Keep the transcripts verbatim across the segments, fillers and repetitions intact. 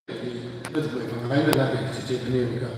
That's my, my, my, my, my, my, my, my,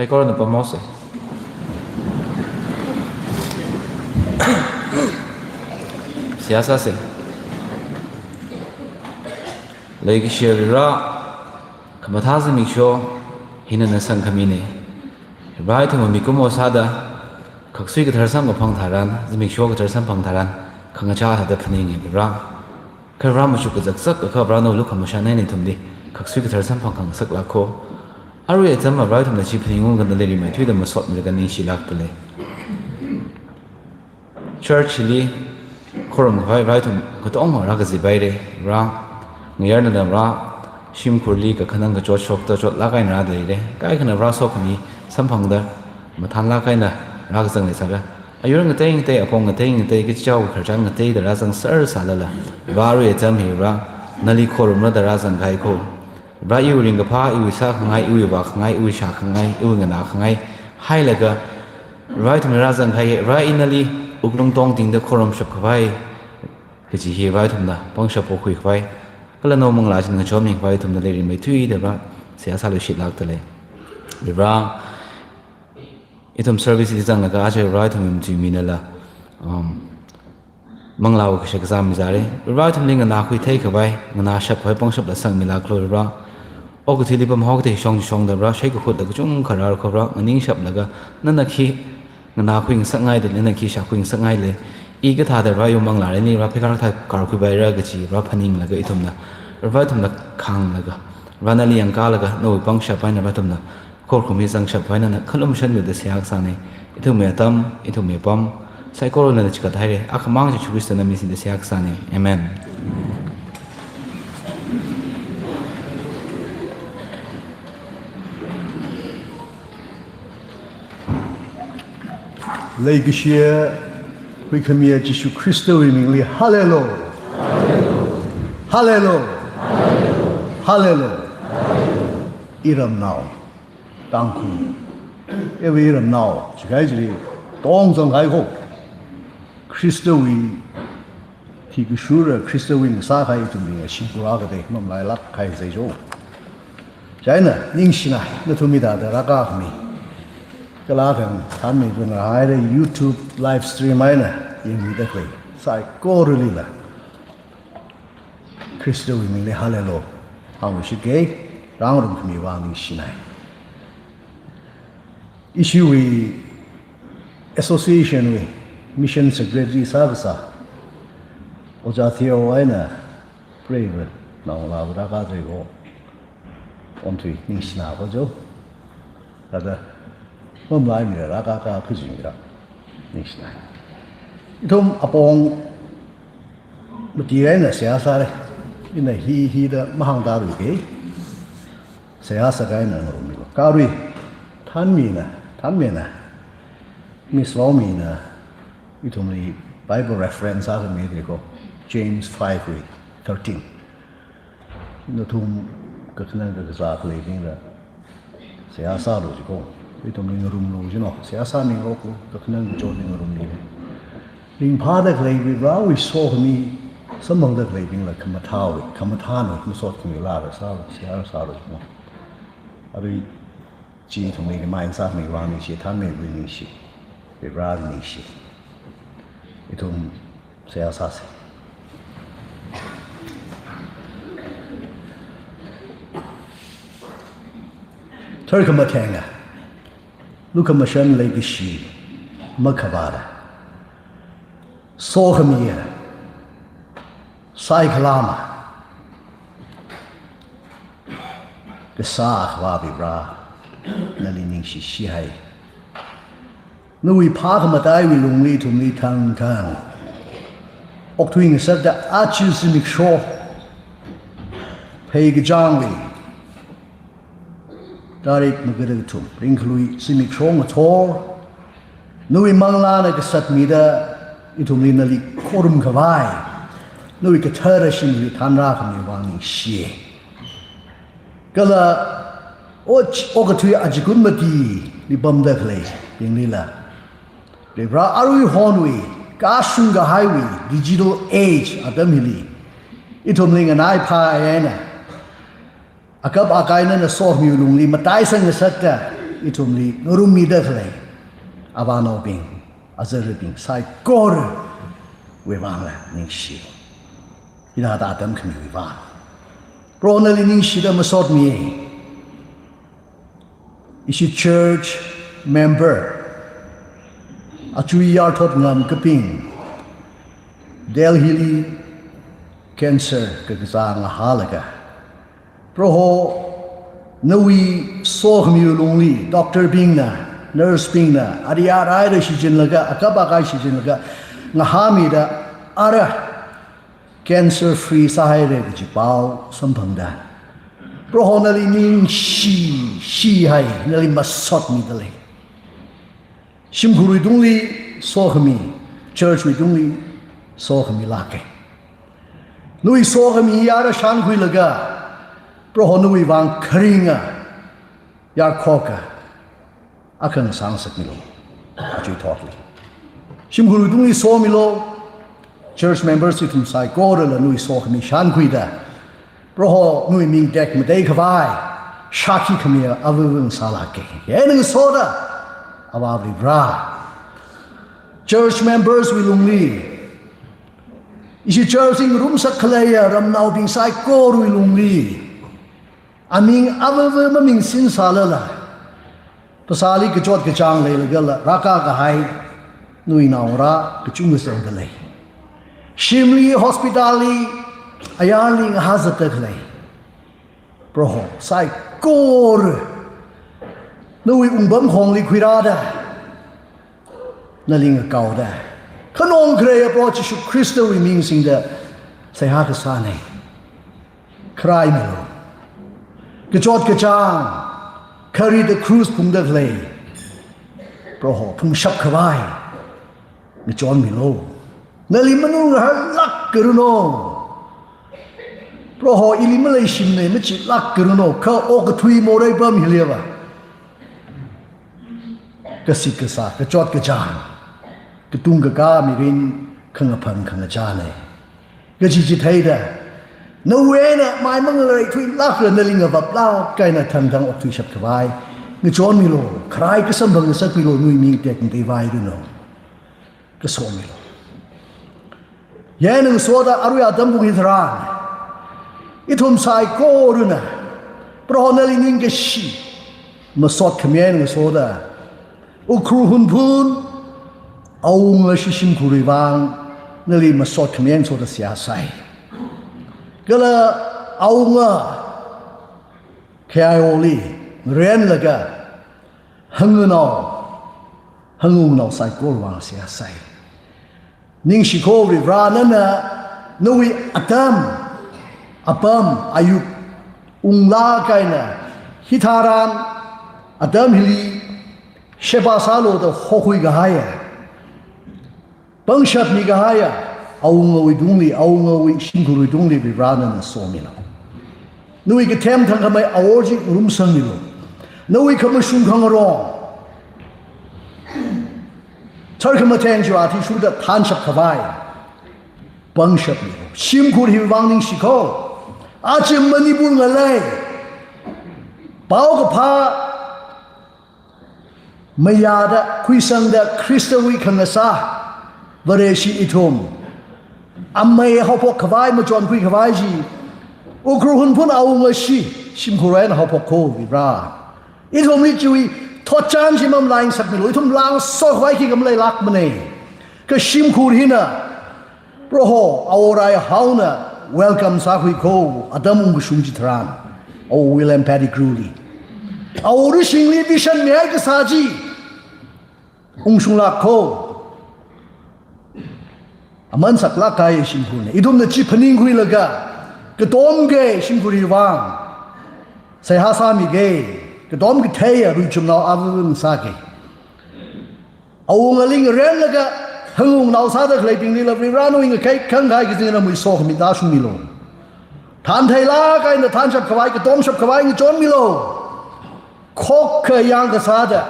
Saikorana pamhaosa. Seihā sāsa. Leikashiya Vare, khamathā zimiksho hi nana sangkhamina. Vare, ithumwui mikumo sāda, khaksui kathar samkaphang tharan, zimiksho kathar samphang tharan, khangachā thāda phaninga Vare. Kha Vare, machuk kazakzak akha Vare nawui lukhamashan eina ithumli khaksui kathar samphang khangasak lāka. Arui atam Vare, ithumna chi phaningungda nali rimeithuida masotmilaga ningshilākdalei. Church li khorumkhavai Vare, ithum katonga rākazipaira Vare. Ngayarnala Vare, shimkhurli kakhanang kachot shokta chotlāk eina rāda leira. Kaikhana Vare sokhami samphangda mathānlāk eina rākazang leisāra. Ayur ngatei ngatei, apong ngatei ngatei, kachichāwui khararchan ngateida rāzangser sālala, Vare, arui atam hi Vare, nali khorumrada rāzangkahai ko. Vare, iwui ringkaphā, iwui sākhangai, iwui vākhangai, iwui shākhangai, iwui nganākhangai hailaga, Vare, ithumli rāzangkahai, Vare, ina nali wuklung tongtingda khorumshapkhavai kaji hi Vare, ithumna pangshap pokhuikhavai kala nawui manglā chi ngachonmikhavai ithumna nali rimeithuida Vare seihā sāluishilākdalei. Vare, ithum service li zanglaga aja Vare, ithumwui matuiminala, um, manglāwui kashakazā mizāra. Vare, ithumli nganākhui theikhavai, nganāshapkhavai pangshapla sangmilākalu Vare. Okathuili pamhaokatei shong shongda Vare, shaikakhutla kachungkha rāra ko Vare, nganingshaplaga, nana khi nganākhui ngasakngailei, nana khi shākhui ngasakngailei. I kathāda Vare iwui manglā eina Vare pheikar kathā karkhuipaira kaji Vare phaninglaga ithumna, Vare ithumna khānglaga, Vare nali yangkālaga, nawui pangshap eina Vare ithumna khorummi zangshapkhavai nana khalumashanmida seihā kasāna. Ithumwui atam, ithumwui apam, saikorana chikathaira. Akhamang Jishu Khristana mingli seihā kasāna. Amen. Leikashiya huikhamiya Jishu Khristawui mingli, hallelujah. Hallelujah. Hallelujah. Iramnao, Tangkhul, iwui iramnao chikahai chili tongzangkahai ko. Khristawui thikashura, Khristawui ngasākahai ithumli ashingkura katei mamalailāk kahai zai jo. Chieina ningshinai, nathum hithāda rākākhami, kala khangathanmi khangarā haira YouTube live stream eina yangmida khalei saikoralila Khristawui mingli hallelujah hāngluishitke, rāngarumkhami vang ningshinai. Ishiwui association wui mission secretary sākasā Ojā Theo eina preiva naongalāva rākā zai ko, onthui ningshina ko jo. Thāda mamalaimira rākā khuizingra, ningshinai. Ithum apong mati eina seihā sāra. Ina hi hida mahāngtāluike. Seihā sākahai eina ngarummi ko. Kha arui thanmina, thanmina, Miss Vaomina ithumli Bible reference akha mide ko, James five wui thirteen. Nathum kakhanang kakazā khaleibingla seihā sālu ji ko. Ithumli ngarumlu jino. Seihā sāmingaroklu, kakhanang kachotli ngarumlu. Ringphāda khalei Varewui sokhami samphangda khaleibingla khamathāwui, khamathānwui masotkhami lāra sālu, seihā sālu ji ko. Arui chi ithumli remind sāmi vang ningshi, thanmibing ningshi, Vare ningshi. Ithum seihā sāsa. Tharkhamatheng eina lukhamashan leikashi makhavāda, sokhamiya, saikalama, kasā Akhava Vare, nali ningshishihai. Nawui phākhamataiwui lungli ithumli thangthang okthui ngasakta aja zimiksho, pheikachāngli, tarik maga da kathum, ringkhalui zimiksho ngathor, nawui manglāna kasatmida ithumli nali khorumkhavai, nawui kathara shimli thanrākhami vang ningshi. Kala, och, okathui achikun matili pamda khaleibinglila, Vare, aruihonwui kashung kahaiwui digital age atam hili, ithumli nganaiphā eina, akap akai nana sokhamiwui lungli mataisang ngasakta, ithumli ngarummida khalei avānaobing, azarabing saikorawui vangla ningshi. Hithāda atam khamiwui vang Proho nali ningshida masotmi. Ishi church member, achui yarthot ngamkaping, Delhi li cancer kakazā ngahālaga, Proho nawui sokhamiwui lungli, doctor bingna, nurse bingna, ari arai da shichinlaga, akap akai shichinlaga, ngahāmida, ara cancer free sāhaira kaji pao samphangda, Proho nali ningshi, shihai, nali masotmida lei. Shimkhurwui tungli sokhami, church wui tungli sokhami lāka. Nawui sokhami ara shānkhuilaga, Proho nawui vang kharinga, yarkhoka, akha ngasāngasakmilu, achui thotli. Shimkhurwui tungli somilu, church members ithum saikorala nawui sokhami shānkhuida, Proho nawui ming tekmatei khavai, shākhi khami avāvā ngasālāka. Eina ngasoda, Avā Varivara, church members wui lungli, ishi church ngarumsak khaleiya ramnaobing saikorawui lungli, aming avāvā maningsin sālala, phasāli kachot kachāng leilagala, rākā kahai nawui naongarā kachungkha sangda lei. Shimli, hospital li, ayarli ngahāzatda khalei, Proho saikora nawui wungpamkhongli khuirāda, nali ngakaoda, khanong khaleiya Proho Jishu Khristawui ming singda seihā kasāna. Kharaimilu. Kachot kachāng, kharida cross phungda khalei, Proho phungshap khavai ngachonmilu. Nali manungaharlāk karuno. Proho ili maleishimana, machitlāk karuno. Kha okathui morei pam hiliva, kashik kashā, kachot kachāng, katung kakā, mirin khangaphang khangachāna kaji chi theida, nawui eina mai mangareithuilākla, nali ngavaplāk eina thangthang okthuishap khavai ngachonmilu. Kharai kasamphang ngasakmilu, nawui ming tekmatei vairuno. Kasomilu. Eina ngasoda arui atam pung hitharan, ithum saikorana Proho nali ningkashi masot khami eina ngasoda, Ukhrul Hunphun awunga shimkhurwui vang nali masot khami eina ngasoda seihā sai. Kala awunga K I O li ngarenlaga hanganao, hangwungnao saikorawui vang seihā sai. Ningshiko Varivara, nana nawui atam, apam, ayuk unglāk eina hitharan atam hili sheba sālu da hokhui kahaiya, pangshap mi kahaiya awungawui tungli, awungawui shimkhurwui tungli Varivara nana somilu. Nawui kathem thangkhamei awor chi ngarumsangmilu. Nawui khamashung khangarong, tharkhamatheng chiwui athishurda thanshap khavai pangshap milu. Shimkhur hiwui vang ningshiko. Aja Manipur ngalei, paokaphā mayāda, khuisangda, Khristawui khangasā Vareshi ithum amei haophok khavai, machonkhui khavai chi Ukhrul Hunphun awunga shi shimkhur eina haophokkho Varivara. Ithumli chiwui thotchan chi mamalaingsakmilu. Ithum lāngsokhavai khikha maleilākmana. Kha shimkhur hina Proho, awor aihaona welcome sākhuiko, atam ungkashung chitharan, Awo William Pettigrew li. Awor rishingli vision mihai kasā chi ungshunglākko. Aman saklāk kahai shimkhurna. Ithumna chi phaningkhuilaga, katom kahai shimkhurwui vang seihā sāmiga. Katom katheiya ruichumnao avāvā ngasāga. Awungali ngarenlaga hangwungnao sāda khaleibinglila Varivara nawui ngakhai khangkhai kazingramwui sokhami tāshungmilu. Thantheilāk eina thanshap khavai, katomshap khavai ngachonmilu. Khokkha yangkasāda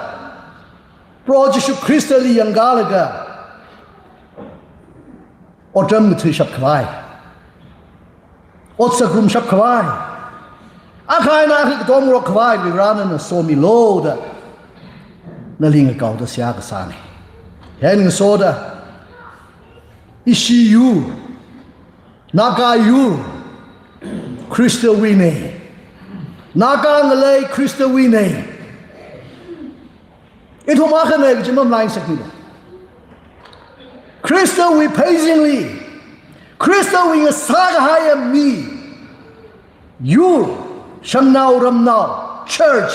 Proho Jishu Khristali yangkalaga otram ngathashap khavai, otsak ngarumshap khavai, akha eina akha katom ngarok khavai Varivara nana somilu da Nali ngakaoda seihā kasāna. Hen ngasoda, ishi yur, Naga yur, Khristawuina. Naga ngalei Khristawuina. Ithum akhana kaji mamalai ngasakmilu. Khristawui pheisinli, Khristawui ngasā kahaiya mi, yur, shangnao ramnao, church,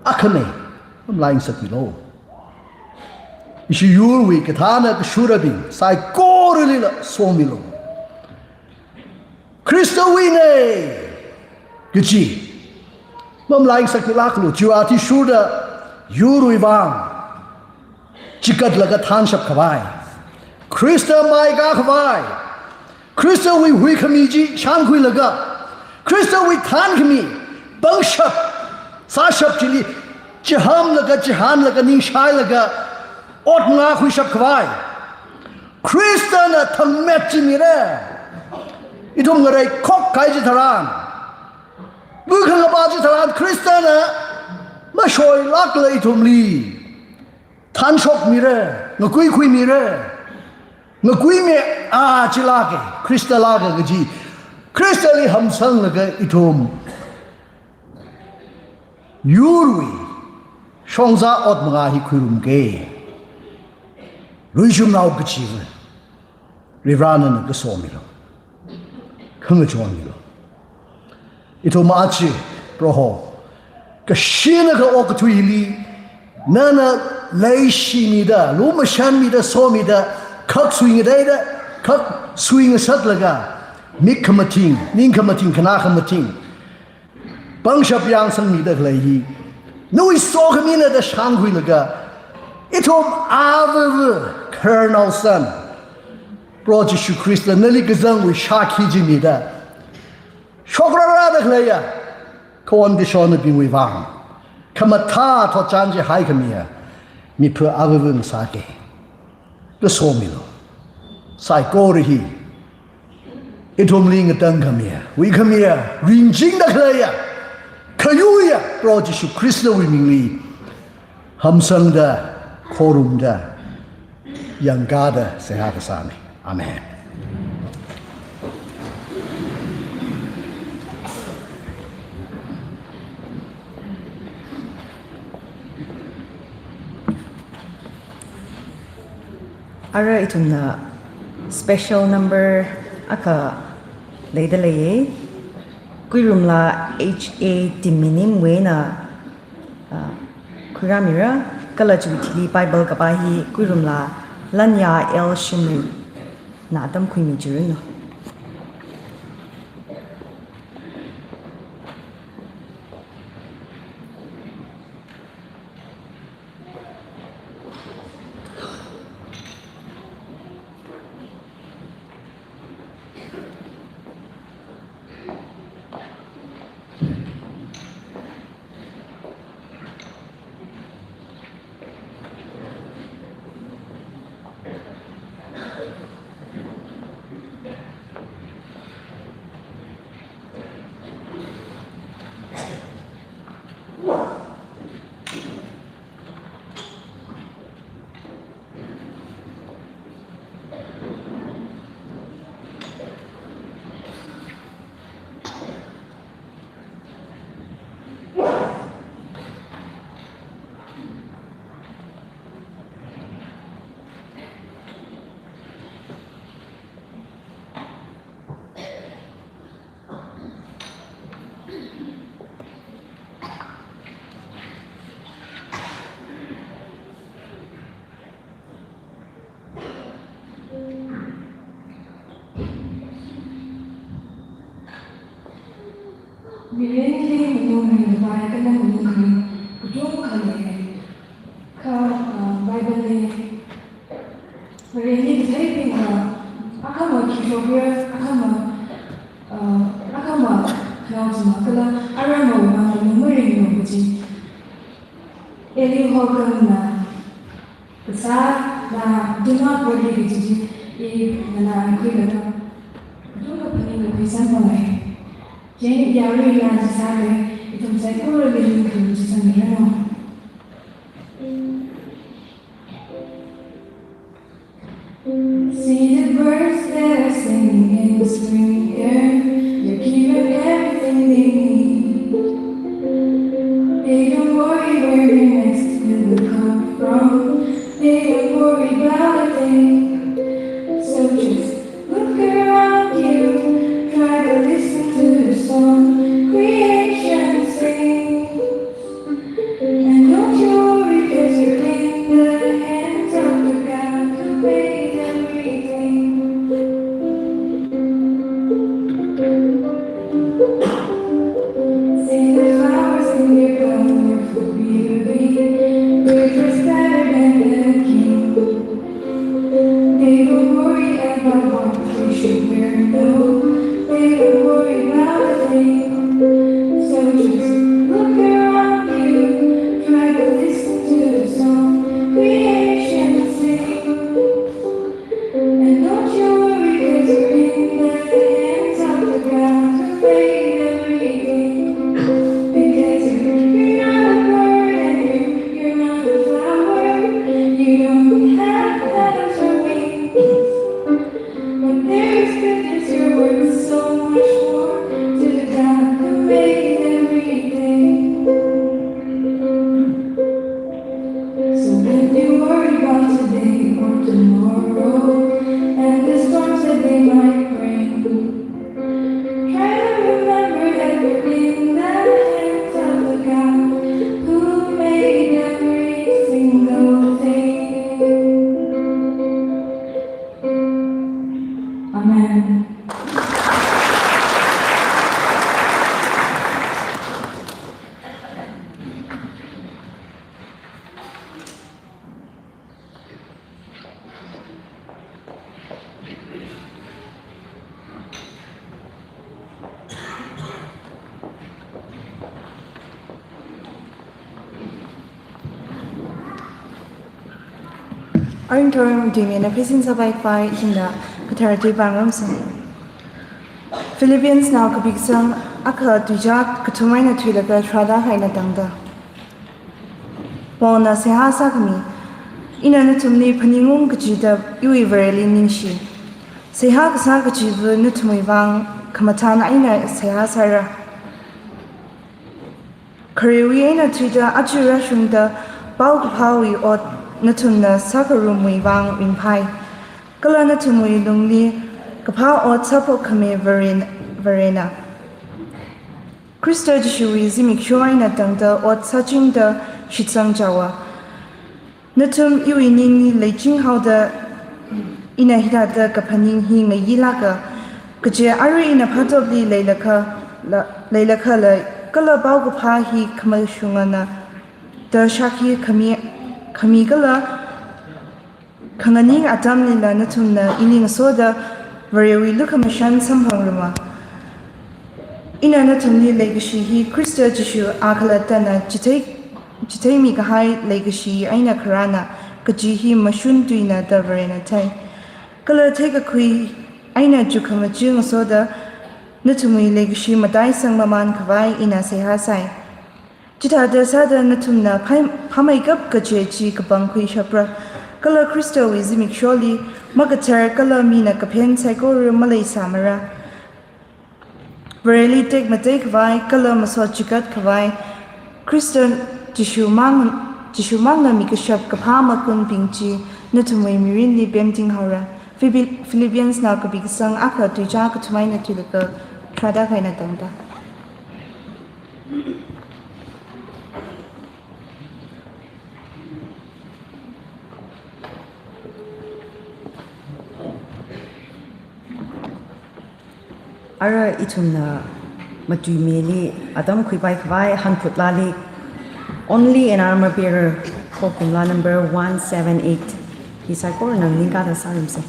akhana, mamalai ngasakmilu. Ishi yurwui kathāna kashurabing saikoralila somilu. Khristawuina kaji mamalai ngasakmilāklu. Chiwui athishurda yurwui vang chikatlaga thanshap khavai, Khrista maikā khavai, Khristawui huikhami chi shānkhuilaga, Khristawui thankhami, pangshap, sāshap chili chihānlaga, chihānlaga, ningshailaga, ot mangā khuishap khavai Khristana thangmet chi mira. Ithum ngareikhok kahai chitharan, bu khangapa chitharan Khristana mashoilākla ithumli thanshok mira, ngakui khuimira. Ngakuimi a chilāka, Khrista lāka kaji. Khristali hamsanglaga ithum yurwui shongza ot mangā hi khuirumga. Ruishumnao kachiva, Varivarana nana kasomilu, khangachonmilu. Ithum aja, Proho, kashina kha okathuili nana leishimida, lumashanmida, somida, khak suingateida, khak suingasakta laga, mik khamathing, ning khamathing, khanā khamathing, pangshap yangsangmida khalei hi nawui sokhamina da shānkhuilaga, ithum avava khararnao san Proho Jishu Khrista nali kazangwui shākhi chi mida, shokrārada khaleiya khawon kashonabingwui vang khamathā thotchan chi haikhamiya mipha avava ngasāga. Kasomilu. Saikora hi ithumli ngatangkhamiya, huikhamiya, ringchingda khaleiya, khayuiya Proho Jishu Khristawui mingli hamsangda, khorumda, yangkāda seihā kasāna. Amen. Ara ithumna special number akha leida leiya. Kuirumla H A Timinim wuina, ah, khuirāmira, kala chiwui thili Bible kapā hi Kuirumla Lanya L Shimrina tamkhuimichiranu. Mirinli malung ringkaphā kala malung ringkaphā kachungkha lei. Kha, ah, Bible li mirinli katheibingva, akhama khi shokra, akhama, ah, akhama khanaochima kala aramawui vang malung maringlu kaji. Eli Holcomb na kasā, na do not worry kaji chi, i nana khuilaga kachungkha phaningkakhui sāpamei. Chieina yaruila chi sāda, ithum saikorali ningkhami chi sāmiranu. See the birds that are singing in the spring air. You're giving everything they need. They don't worry where your next meal will come from. They don't worry about a thing. So just look around you. Try to listen to the song creation sings. And don't you worry, 'cause you're in the hands of the God who made everything. See the flowers in their colorful beauty, they're dressed better than the king. They don't worry about what they should wear, no. They don't worry about a thing. So just look around you, try to listen to the song creation sings. And don't you worry, 'cause you're in the hands of the God who made everything. Because you're not a bird and you, you're not a flower. You don't have feathers or wings. But there is goodness, you're worth so much more to the God who made everything. So when you worry about today or tomorrow and the storms that they might bring, try to remember that you're in the hands of the God who made every single thing. Amen. Aring thorum timina pheisin sabai khavai ithumna kathara tui pāngarumsa. Philippiansnao kapi kasang akha tuizā kathum eina thuilaga tharāda kahai eina tangda. Paulna seihā sākhami, ina nathumli phaningung kachida iwui Vareli ningshi. Seihā kasā kachiva nathumwui vang khamathān eina seihā sāra. Kharewui eina thuida aja rāshungda paokaphāwui ot nathumna sākharumwui vang ringphai. Kala nathumwui lungli kaphā ot sāphok khami Varen, Varena. Khrista Jishuwui zimiksho eina tangda ot sāchingda shitsang chaowa. Nathum iwui ningli leiching haoda ina hithāda kaphaning hi ngayilāka, kaje arui ina phatopli leilakha la, leilakhala kala paokaphā hi khamashungana da shākhi khami, khami kala khanganing atamlila nathumna ining soda Varewui lukhamashan samphangruma. Ina nathumli leikashi hi Khrista Jishu akhalattana chithei, chitheimi kahai leikashi eina kharāna kaji hi mashun tuina da Varena thei. Kala theikakhui eina chukhamaja ngasoda nathumwui leikashi mataisang mamān khavai ina seihā sai. Chithāda sāda nathumna phai, phāmeikap kaje chi kapangkhuishapra. Kala Khristawui zimiksholi makathar kala mina kaphen saikora maleisāmara. Vareli tekmatei khavai kala masot chikat khavai Khrista Jishu mang, Jishu mangna mikashap kaphā makunbing chi nathumwui mirinli pemting haora. Philippi-, Philippiansnao kapi kasang akha tuizā kathum eina thuilaga tharāda kahai eina tangda. Ara ithumna matuimili atam khuipai khavai hanphut laali Only an Armor Bearer, Khokhumla number one seven eight. Hi saikorana ningkāda sārumsa.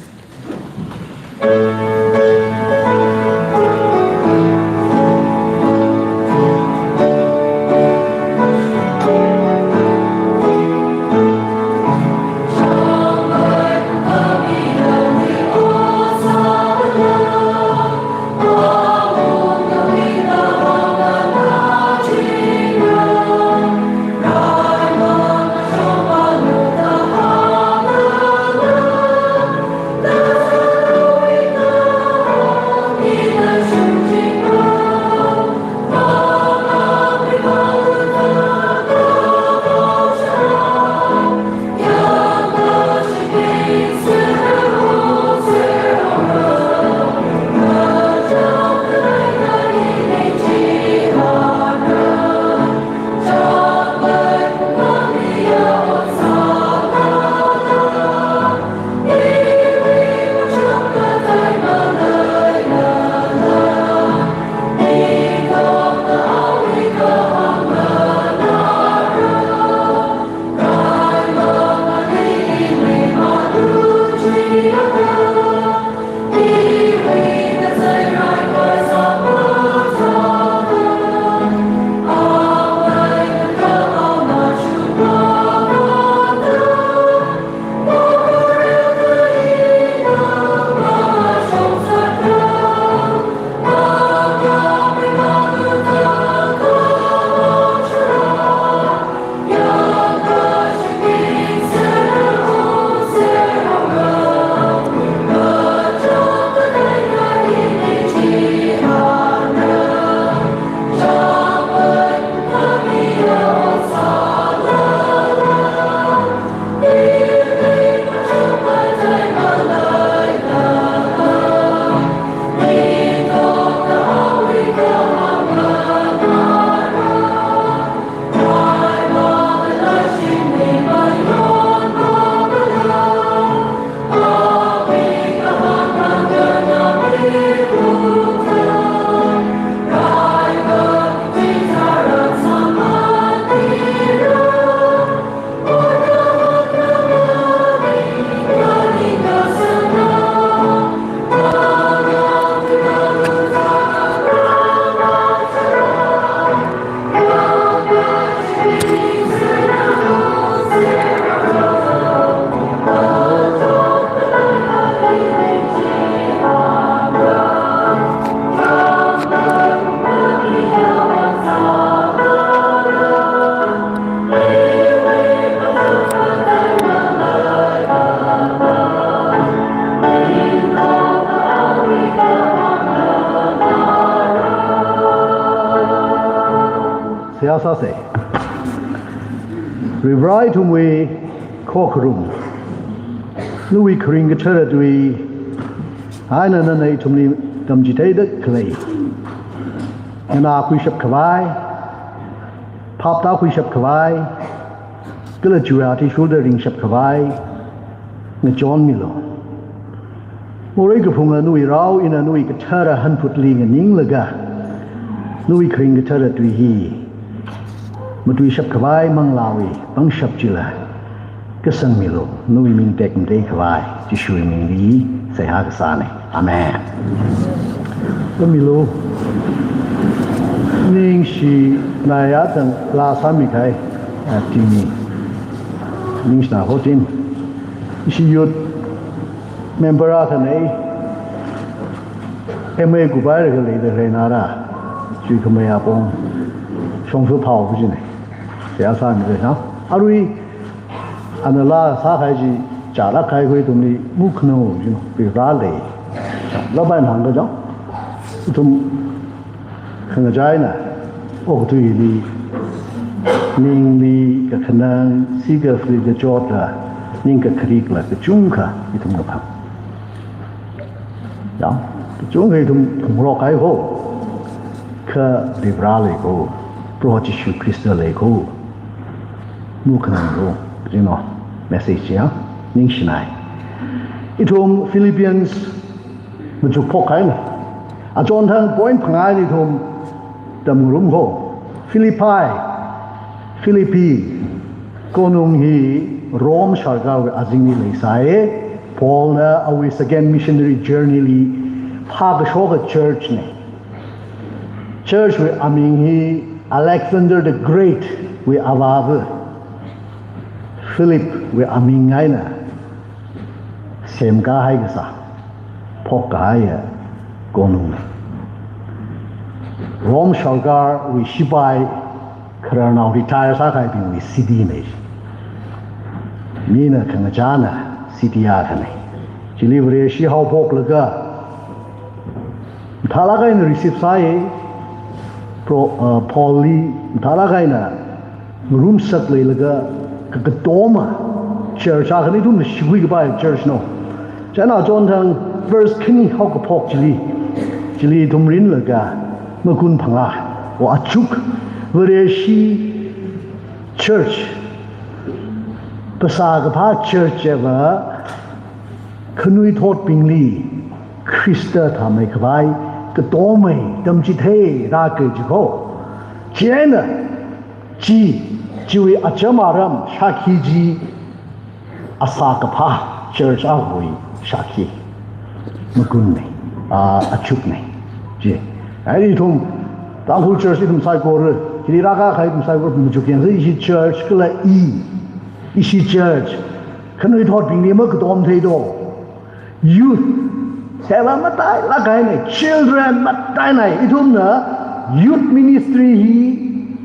Seihā sāsa. Varivara ithumwui khokharum, nawui kharing kathara tui eina nana ithumli tamchitheida khalei, nganākhuishap khavai, phaptākhuishap khavai, kala chiwui athishurda ringshap khavai ngachonmilu. Morei kaphunga nawui rao ina nawui kathara hanphutli nganinglaga, nawui kharing kathara tui hi matuishap khavai manglāwui pangshap chila kasangmilu. Nawui ming tekmatei khavai Jishuwui mingli seihā kasāna. Amen. Kamilu, ningshinaya tang laa sāmikahai, ah, team hi. Ningshina ho team. Ishi youth member akhana, M A kuphaira khalei da reinara. Chuikhamei apong shongfa phao bujine. Seihā sāmira na. Arui ana laa sākahai chi chālāk kahai khui ithumli makhanao jino, Varivara lei. Labai hāngkachang, ithum khangachā eina okathuili, ningli kakhanang, sika fli kachotla, ning kakharikla kachungkha ithum kaphang. Ya, kachungkha ithum phungrok kahai ho. Kha Varivara lei ko, Proho Jishu Khrista lei ko. Makhananglu, you know, message ya, ningshinai. Ithum Philippians machuk phok kahaina. Achonthang point phangā eina ithum tamngarum ho. Philippi, Philippi, konung hi Rome sarkarwui azingli leisai. Paulna awui second missionary journey li phākashoka church na. Church wui aming hi Alexander the Great wui avāva Philip wui aming eina semkahai kasā, phokkahaiya konungna. Rome sarkarwui shipai khararnao retire sākahaibingwui city na. Mina khangachāna city akhana. Chili Vareshi haophoklaga mathālāk eina receive sāya, Pro-, uh, Paulli mathālāk eina ngarumsak leilaga kakatoma church akhana, ithumna shikhui kapai church no. Chieina achonthang verse khani haokaphok chili, chili ithum rinlaga makun phangā, o achuk Vareshi church, phasā kaphā church eva khanuithotbingli Khrista thāmeikhavai katomei tamchithei rākei jiko. Chieina chi, chiwui acham aram shākhi chi, asā kaphā church akhawui shākhi makunna, ah, achukna. Chi, ai ithum Tangkhul church ithum saikora, chili rākakahai ithum saikora machuk yangsa, ishi church kala i, ishi church khanuithotbingli makatom theido. Youth, seva matailāk kahaina, children mataina, ithumna youth ministry hi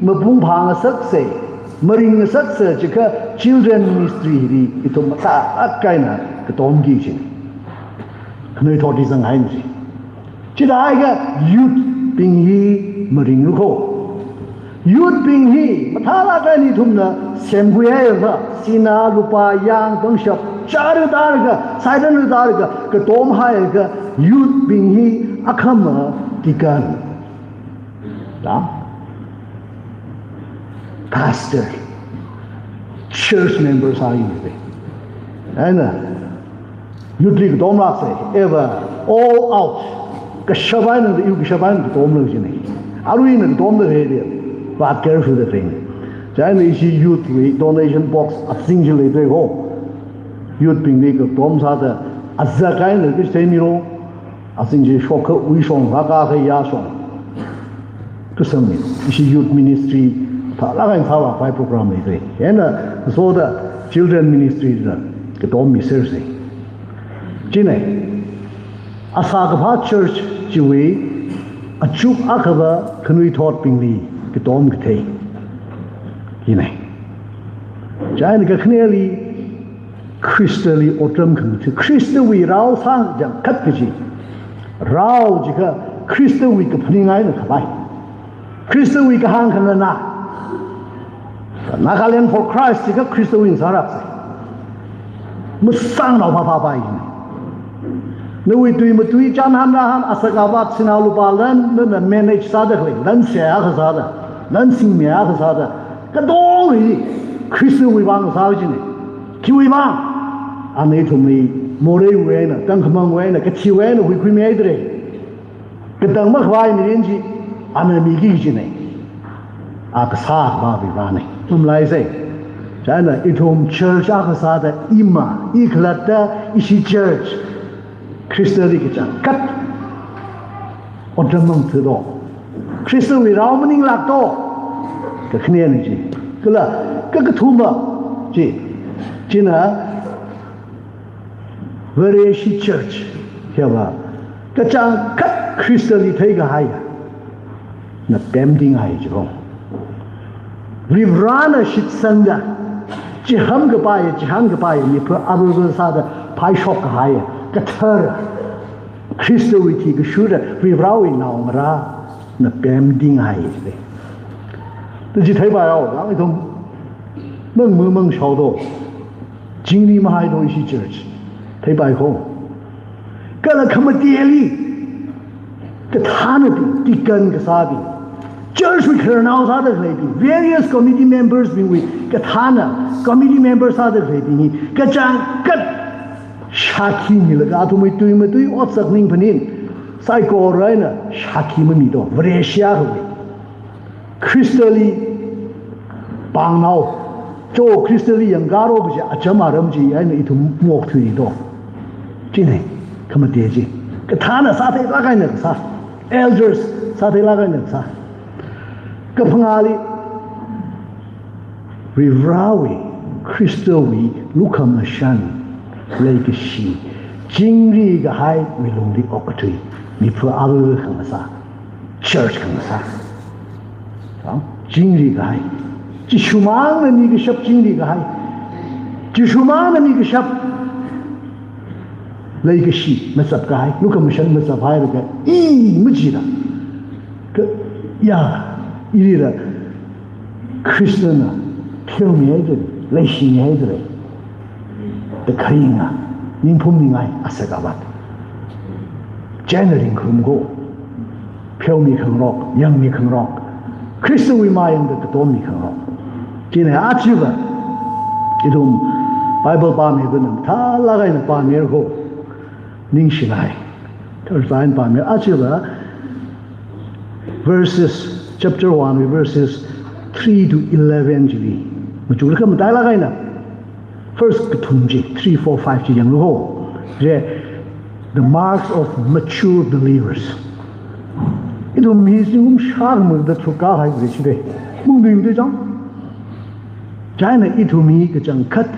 mapung phāngasaksa, maringngasaksa, chikha children ministry hili ithum matailāk kahaina katomki chi. Khanuithotli zanghaina chi. Chithākha youth bing hi maringlu ko. Youth bing hi mathālāk eina ithumna semkhuihaiakha, sinā, lupā, yāng, pangshap, chāra tāraka, saitanra tāraka, katomhaiakha, youth bing hi akhama deacon, da, pastor, church member sāhaina. Eina youth li katomlāksa, eva all out. Kashap eina, iwui kashap eina katomlu jina. Aruina katomlu hili, but careful the thing. Chieina ishi youth wui donation box azing chi leidalei ko. Youth bingli katom sāda, azak eina kashi theimilu. Azing chi shokkha uishong, rākakha yāshong. Kasāmi, ishi youth ministry, thalāk eina sāvāpai program leidalei. Eina, soda children ministry da katommisersa. Chieina, asā kaphā church chiwui achuk akhava khanuithotbingli katom kathei hina. Chieina kakhaneli Khristali otram khangatha, Khristawui rao sāngachang khat kaji. Rao jiakha Khristawui kaphaning eina khavai. Khristawui kahāng khanganā. Nagaland for Christ chi kha Khristawui sāra sai. Masāngnao phāphāpai jina. Nawui tui matui chānhān rāhān asak avat sinao lupā lan, nana manage sāda khalei, lan seihā kasāda, lan singmeihā kasāda, katonga hi Khristawui vang sā jina. Khiwui vang? Ana ithumli moreiwui eina, tangkhamangwui eina, kathiwui eina huikhuimeidalei. Katang makhavai mirin chi ana miki kajina. A kasā khavai vane. Mamalaisei. China ithum church akha sāda ima, i khalatta ishi church Khristali kachangkhat otram mangthudo. Khristawui rao maninglākdo. Kakhanena chi. Kala kakathuma chi. China Vareshi church hiva kachangkhat Khristali theikahaiya, na pemtinghai jiro. Varivarana shitsangda, chihān kapaiya, chihān kapaiya, mipha aruza sāda phaishok kahaiya, kathara, Khristawui thi kashura, Varivarawui naongarā, na pemtinghai jire. Tachi theipai haowa, yang ithum mang mu mang shaodo. Chingri mahaido ishi church. Theipai ko. Kala khamateli, kathānabing, deacon kasābing, church wui khararnao sāda khaleibing, various committee members bingwui kathāna, committee member sāda khaleibing hi kachangkhat shākhi milaga athumwui tui matui otsak ningphanin, saikora eina shākhi mamido, Vareshi akhawui. Khristali pangnao, cho Khristali yangkaro kaji acham aram chi eina ithum mokthuido. Chine, khamate chi. Kathāna sātheilāk eina kasā. Elders sātheilāk eina kasā. Kaphangāli, Varivarawui, Khristawui lukhamashan, leikashi, chingri kahaiwui lungli okathui, mipha alu khangasā, church khangasā. Chingri kahai. Jishumangna mikashap chingri kahai. Jishumangna mikashap leikashi mazap kahai, lukhamashan mazap hailaga, i majira. Ka, ya, ilila Khristana pheomihaidalei, leishimihaidalei. Da kharinga, ningphum ningai, asak avat. China ringkharum ko. Pheomi khangarok, yangmi khangarok, Khristawui mayangda katommi khangarok. China achiva, ithum Bible pāmi kunam, thalāk eina pāmira ko, ningshinai. Thalāk eina pāmi, achiva, verses, chapter one, verses three to eleven chili. Machuklaga matailāk eina. First kathum chi, three, four, five chi yanglu ho. Chi, the marks of mature believers. Ithum hi zingkum shākhamada thukkahai Vareshi de. Mungdui mde chang. China ithum hi kachangkhat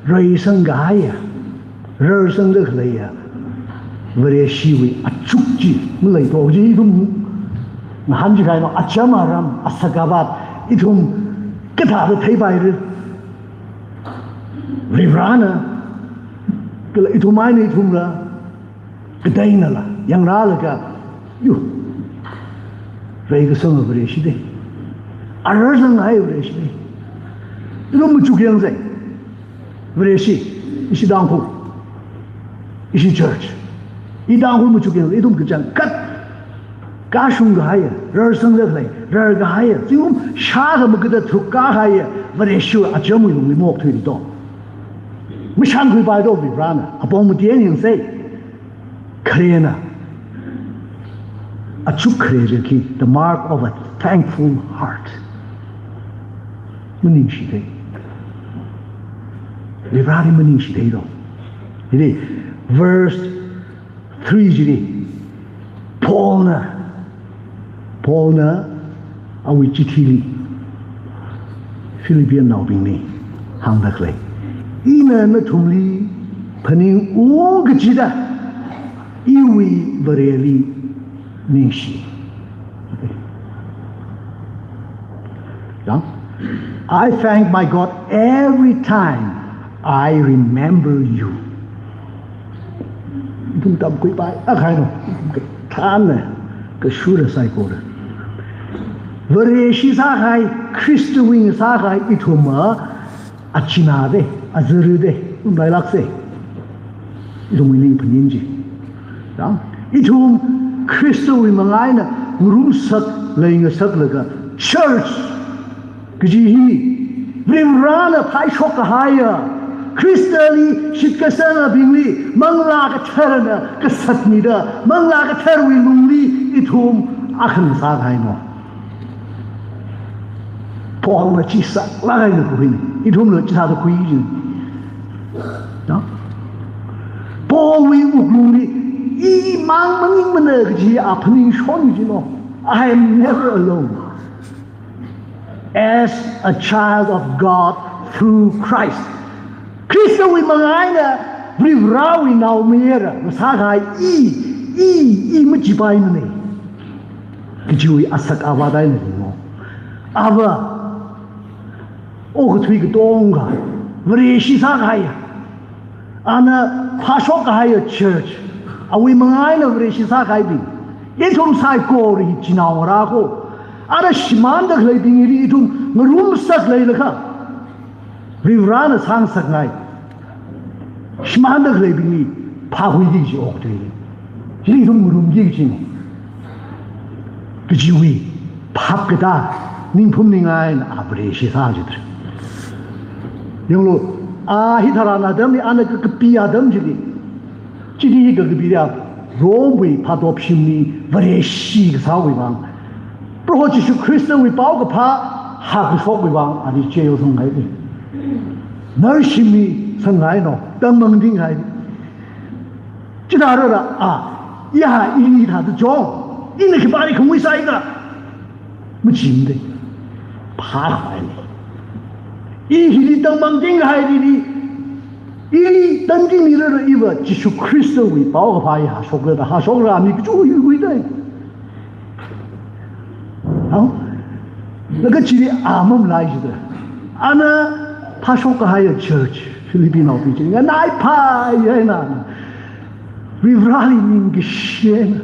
reisang kahaiya, rarsangda khaleiya Vareshiwui achuk chi maleito ji ithum ngahān chi kahaina, acham aram, asak avat, ithum kathāda theipaira. Varivarana, kala ithum eina ithumla, kateonala, yangrālaga, yu, reikasanga Vareshi de. Ararsanghai Vareshi de. Ithum machuk yangsei. Vareshi, ishi Tangkhul, ishi church. I Tangkhul machuk yangsei, ithum kachangkhat kashung kahaiya, rarsangda khalei, rar kahaiya, zingkum shākhamada thukkahaiya Vareshiwui achamwui lungli mokthuido. Mashānkhuipaido Varivarana, apong mati eina yangsei. Kharena, achuk khare chi, the mark of a thankful heart. Maningshithei. Varivarali maningshitheido. Hili, verse three chili, Paulna, Paulna awui chithili Philippiannaobingli hāngda khalei, ina nathumli phaningung kachida iwui Vareli ningshi. Yang, "I thank my God every time I remember you." Ithum tamkhuipai akha eina, kathānna, kashura saikora. Vareshi sākahai, Khristawui ngasākahai ithum a, achina de, azuru de, um lailakse. Ithumwui ning phaning chi. Ya? Ithum Khristawui manga eina ngarumsak leingasaklaga church kaji hi Varivarāna phāshok kahaiya, Khristali shitkasangabingli Manglā Katharana kasatmida, Manglā Katharawui lungli ithum akha ngasākahaina. Paulna chi saklāk eina khuihaina, ithumla chithāda khuihaina. Ya? Paulwui wuklungli, imang maningmana kaji a phaningshon jino. I am never alone. As a child of God through Christ. Khristawui manga eina Varivarāwui naomayara ngasākahai i, i, i machipaimana kajiwui asak avāt eina hino. Ava, okathui katonga Vareshi sākahaiya, ana phāshok kahaiya church, awui manga eina Vareshi sākahaibing, ithum saikora hi chinaongarā ko. Ara shimānda khaleibing hili ithum ngarumsak leilakha, Varivarāna sāngasakngai shimānda khaleibingli phākhuiki kaji okathuili, chili ithum ngarumki kajina. Kajiwui phap katā, ningphum ningai eina a Vareshi sā jidra. Yanglu, a hi tharan atamli, ana kakapi atam chili, chili hi kakapida, Romewui phatop shimli Vareshi kasāwui vang, Proho Jishu Khristawui paokaphā hākashokwui vang, ali jail sanghaili, narshimli sanghaina, tangmangtinghaili. Chithāda rāra, a, ya, ili thāda chong, ina khipāli khamui sāi da, machimde, phākhaile. I hili tangmangtinghaili, ili tangtingli rāra iva Jishu Khristawui paokaphā hi hāshokra da, hāshokra mi kachu hui hui dai. Hao? Laga chili a mamalai jida, ana phāshok kahaiya church, Philippinaobing chi nganaiphai eina, Varivarāli ningkashi eina,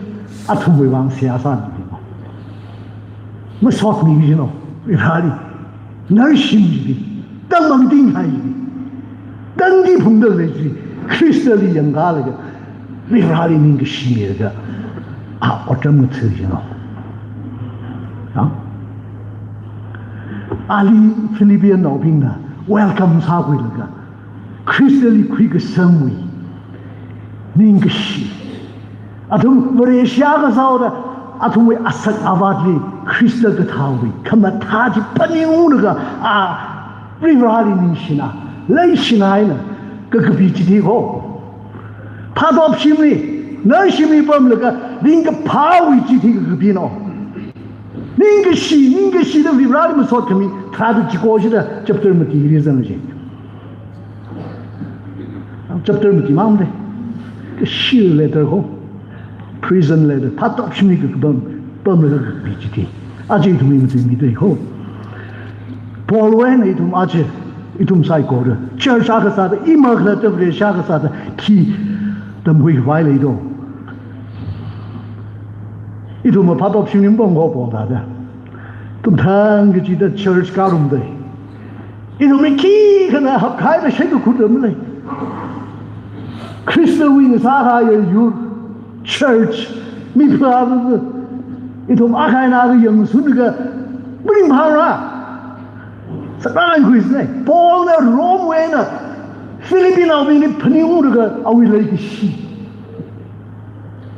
athumwui vang seihā sāmi. Masotmi kajina, Varivarāli, narshim chili, tangmangtinghai chili, tangki phungda lei chili, Khristali yangkalaga, Varivarāli ningkashi milaga, a otram ngatha jina. Ya? Ali Philippinaobingna welcome sākhuilaga, Khristali khuikasangwui ningkashi, athum Vareshi kasāhaoda, athumwui asak avātli Khrista kathāwui khamathā chi phaningunglaga, a Varivarāli ningshina, leishina eina kakapi chithi ko. Phatop shimli, narshimli pamlaga ringkaphāwui chithi kakapina. Ningkashi, ningkashida Varivarāli masot khami, thāda chiko shida chapter mati hili zangji. Chapter mati mangde. Kashi letter ko. Prison letter. Phatop shimli kakapam, pamlaga kakapi chithi. Aja ithumli matuimida ko. Paulwui eina ithum aja, ithum saikora church akha sāda, ima khalatta Vareshi akha sāda, khi tamkhui khavai leido. Ithum phatop shimli pamko Paul thāda. Ithum thang kachida church karumda, ithumli khikhana hapkhai da shai kakhuda malei. Khristawui ngasākahaiya yur, church, mi phāva, ithum akha eina akha yangsunlaga, maringphāra. Sākhangai khuisai, Paulna Romewui eina Philippinaobingli phaningunglaga awui leikashi,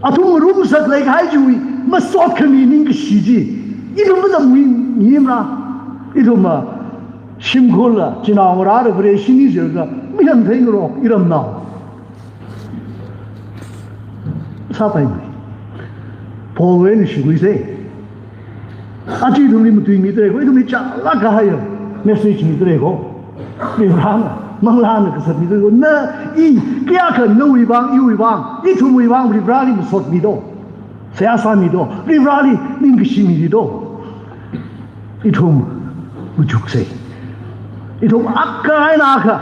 athum ngarumsak leikahai chiwui masot khami ningkashi chi, ithum matamngaimara. Ithum a shimkhurla, chinaongarāla Vareshi ni jilaga, mayang theingarok iramnao sāpaimei. Paulwui eina shikhuisai. Aja ithumli matuimida ko, ithumli chālāk kahaiya message mida ko. Varivarāna, Manglāna kasatmida ko. Na, i, kayākha nawui vang, iwui vang, ithumwui vang Varivarāli masotmido. Seihā sāmido. Varivarāli ningkashi mido. Ithum machuksei. Ithum akha eina akha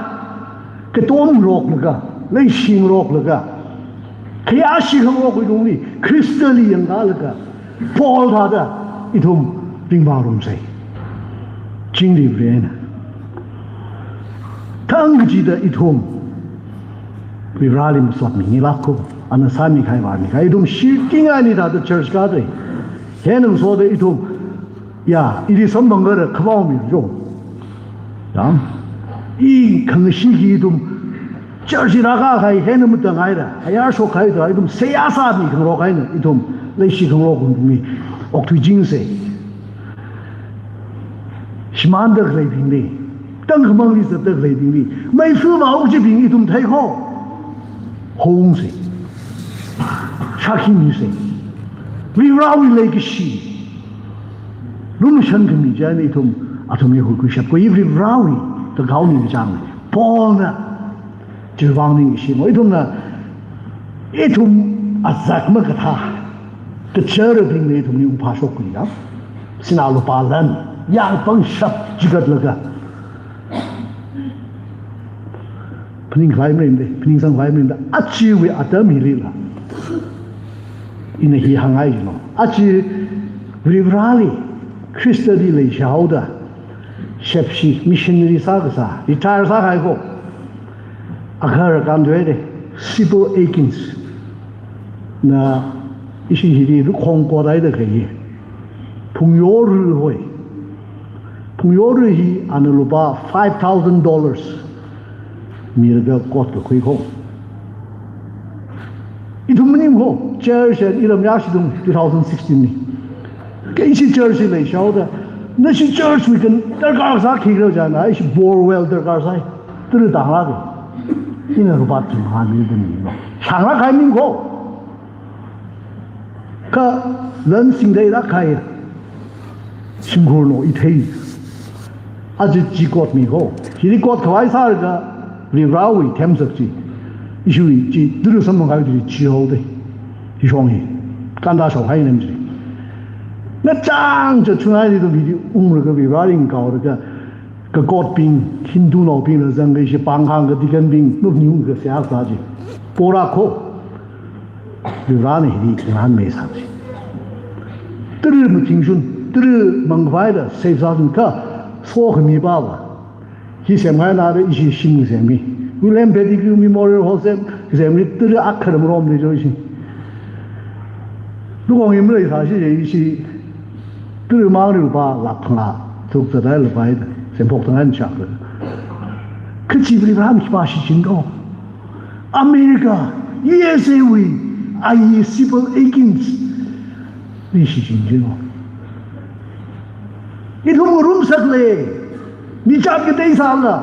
katomngaroklaga, leishingaroklaga, khayāshi khangarokwui lungli Khristali yangkalaga, Paul thāda ithum ringphārumsei. Chingri Varena thangkachida ithum Vareli masotmingla kho, ana sāmikahai vāmikahai ithum shirking ani thāda church kāda. Hina ngasoda ithum, ya, ili samphang kara khavao mi jo. Ya. I khangashiki ithum church rākākahai hina matāngaida, ayar shokkahai da, ithum seihā sāmi khangarok eina, ithum leishi khangarok ithumwui okthui chingsa. Shimānda khaleibingli, tangkhamangli zatda khaleibingli, meifa vāuk chibing ithum thei kho. Hongsa. Shākhi misa. Varewui leikashi lumashan khami china ithum, athumli huikhuishap kho, Varewui kakao ni chang. Paulna chiwui vang ningshimo, ithumna, ithum azak makathā kachārabingna ithumli uphāshok khuiya. Sinā lupā lan, yāng pangshap chigatlaga phaningkhavai maringda, phaningsangkhavai maringda, ajawui atam hilila ina hi hāngngai jino. Aja Vareli, Khristali leishihaoda, shepshi, missionary sākasā, retire sākahai kho. Agahar kānthuida, Sibyl Aikins na ishi hili rukhong kodaida khayi. Phungyorui hoi. Phungyorui hi ana lupā five thousand dollars milaga kot kakhui kho. Ithum maning kho, church eina iram yāshidung two thousand sixteen li. Kha ishi church li leishihaoda, nashi church wui kan darkar sā khikhala jana, ishi bore well darkar sāi. Tara tānglāka. Ina lupā thing hān mida milo. Shānglākkahai maning kho. Kha lan singda ilākkahai shimkhurna ithei. Aja chi kotmi kho. Hili kotkhavai sālaga Varewui themsak chi, ishiwui chi, tara samphangkahai chi chihaoda. Hishong hi kanda shokhaina chi. Ngachang cha chunai ni to hili unglaga Vareli ngaoraga, kakotbing, Hindunaobingla zanglaga ishi pāng hāngakha deaconbing nupni ungkha seihā sā chi. Pora kho. Varena hili ngahānmei sā chi. Tara mathingshun, tara mangkhavai da save sāshun kha, sokhami pava. Hi semngaina da ishi shim semmi. William Pettigrew Memorial Hall sem, semmi tara akha marom le jo ishi. Lukong imlei sāshi je ishi. Tara mangli lupā lakh phangā tharuk zatda lupā ida, semphok tangan shak. Kha chi Varena khipā shichin kho. America, U S A wui, ayi Sibyl Aikins li shichin jino. Ithum ngarumsak le, mi jat katei sāla,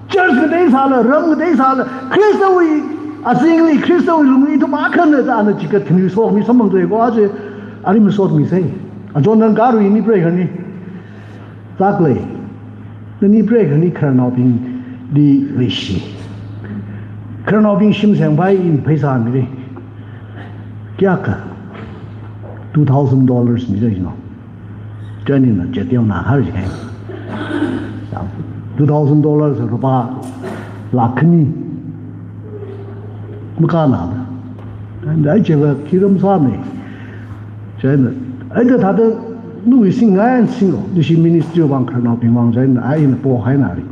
church katei sāla, ram katei sāla, Khristawui azingli, Khristawui lungli ithum akhana da ana chikat khani sokhami samphangda kho aja, ali masotmisei. Ajon nang karu ini pray khani. Zaklei, nani pray khani khararnaobingli leishi. Khararnaobing shim sempai in pheisā mire. Kayākha? Two thousand dollars mire jino. Chieina jet yaona har jikahai. Two thousand dollars lupā lakh khani. Makānna. And I check a kiram sāmi. Chieina, aja thāda nawui singngai singlo, ishi ministry vang khararnaobing vang chieina, a ina pohaina ri.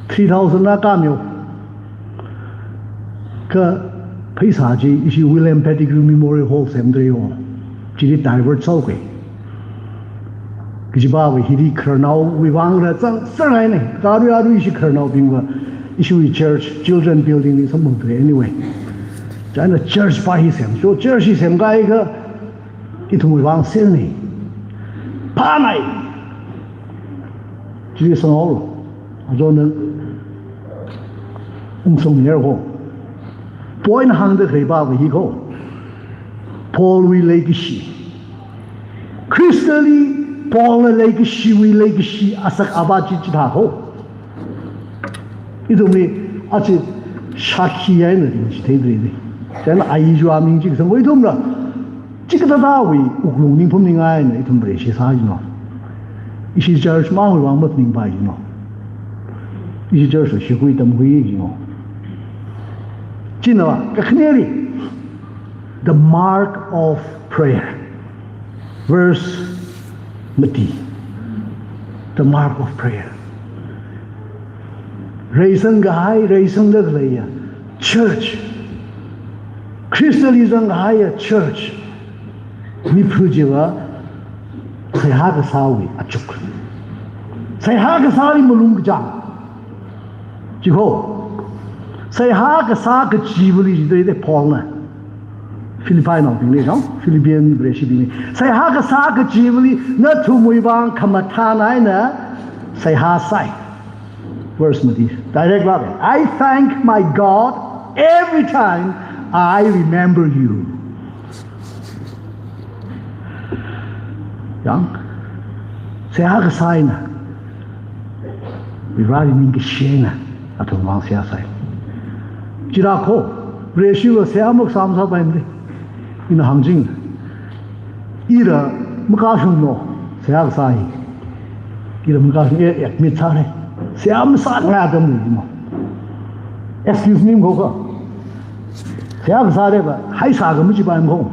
Three thousand na kamyo. Kha pheisā chi ishi William Pettigrew Memorial Hall semda yo. Chili divert sāuke. Kajiva hili khararnaowui vang ra zangser haina. Karu aru ishi khararnaobingva ishiwui church, children building li samphangda anyway. Chieina church pa hi sem. So church hi semkahai kha ithumwui vang silna. Phanai. Chili sanghaolu. Ajo nang ungsong ner kho. Point hāngda khalei pava hi kho. Paulwui leikashi. Khristali Paulna leikashiwui leikashi asak ava chi chithā kho. Ithumli aja shākhi eina ringchitheidalei. Chieina ayi jua ming chi kasang kho ithumla. Chikathāthāwui wuklung ningphum ningai eina ithum Vareshi sā jino. Ishi church mangwui vang maphaningpai jino. Ishi church la shikhui tamkhui jino. China kakhaneli, the mark of prayer. Verse mati. The mark of prayer. Reisang kahai, reisangda khaleiya church. Christianism kahaiya church. Miphu chiva seihā kasāwui achuk. Seihā kasāli malung kachang. Chiko. Seihā kasā kachivali jidai de Paulna. Philippinaobingli, no? Philippian Vareshibingli. Seihā kasā kachivali nathumwui vang khamathān eina seihā sai. Verse mati. Direct lāk. "I thank my God every time I remember you." Yang, seihā kasā eina, Vareli ningkashi eina, athumwui vang seihā sai. Chira kho, Vareshiva seihā makasā masāpaimana. Ina hāngching. Ira makashunglo, seihā kasā hi. Ira makashung, e, admit sāra. Seihā masāngai atam leimo. Excuse me kho kha. Seihā kasā reva, hai sākha machipaimana kho.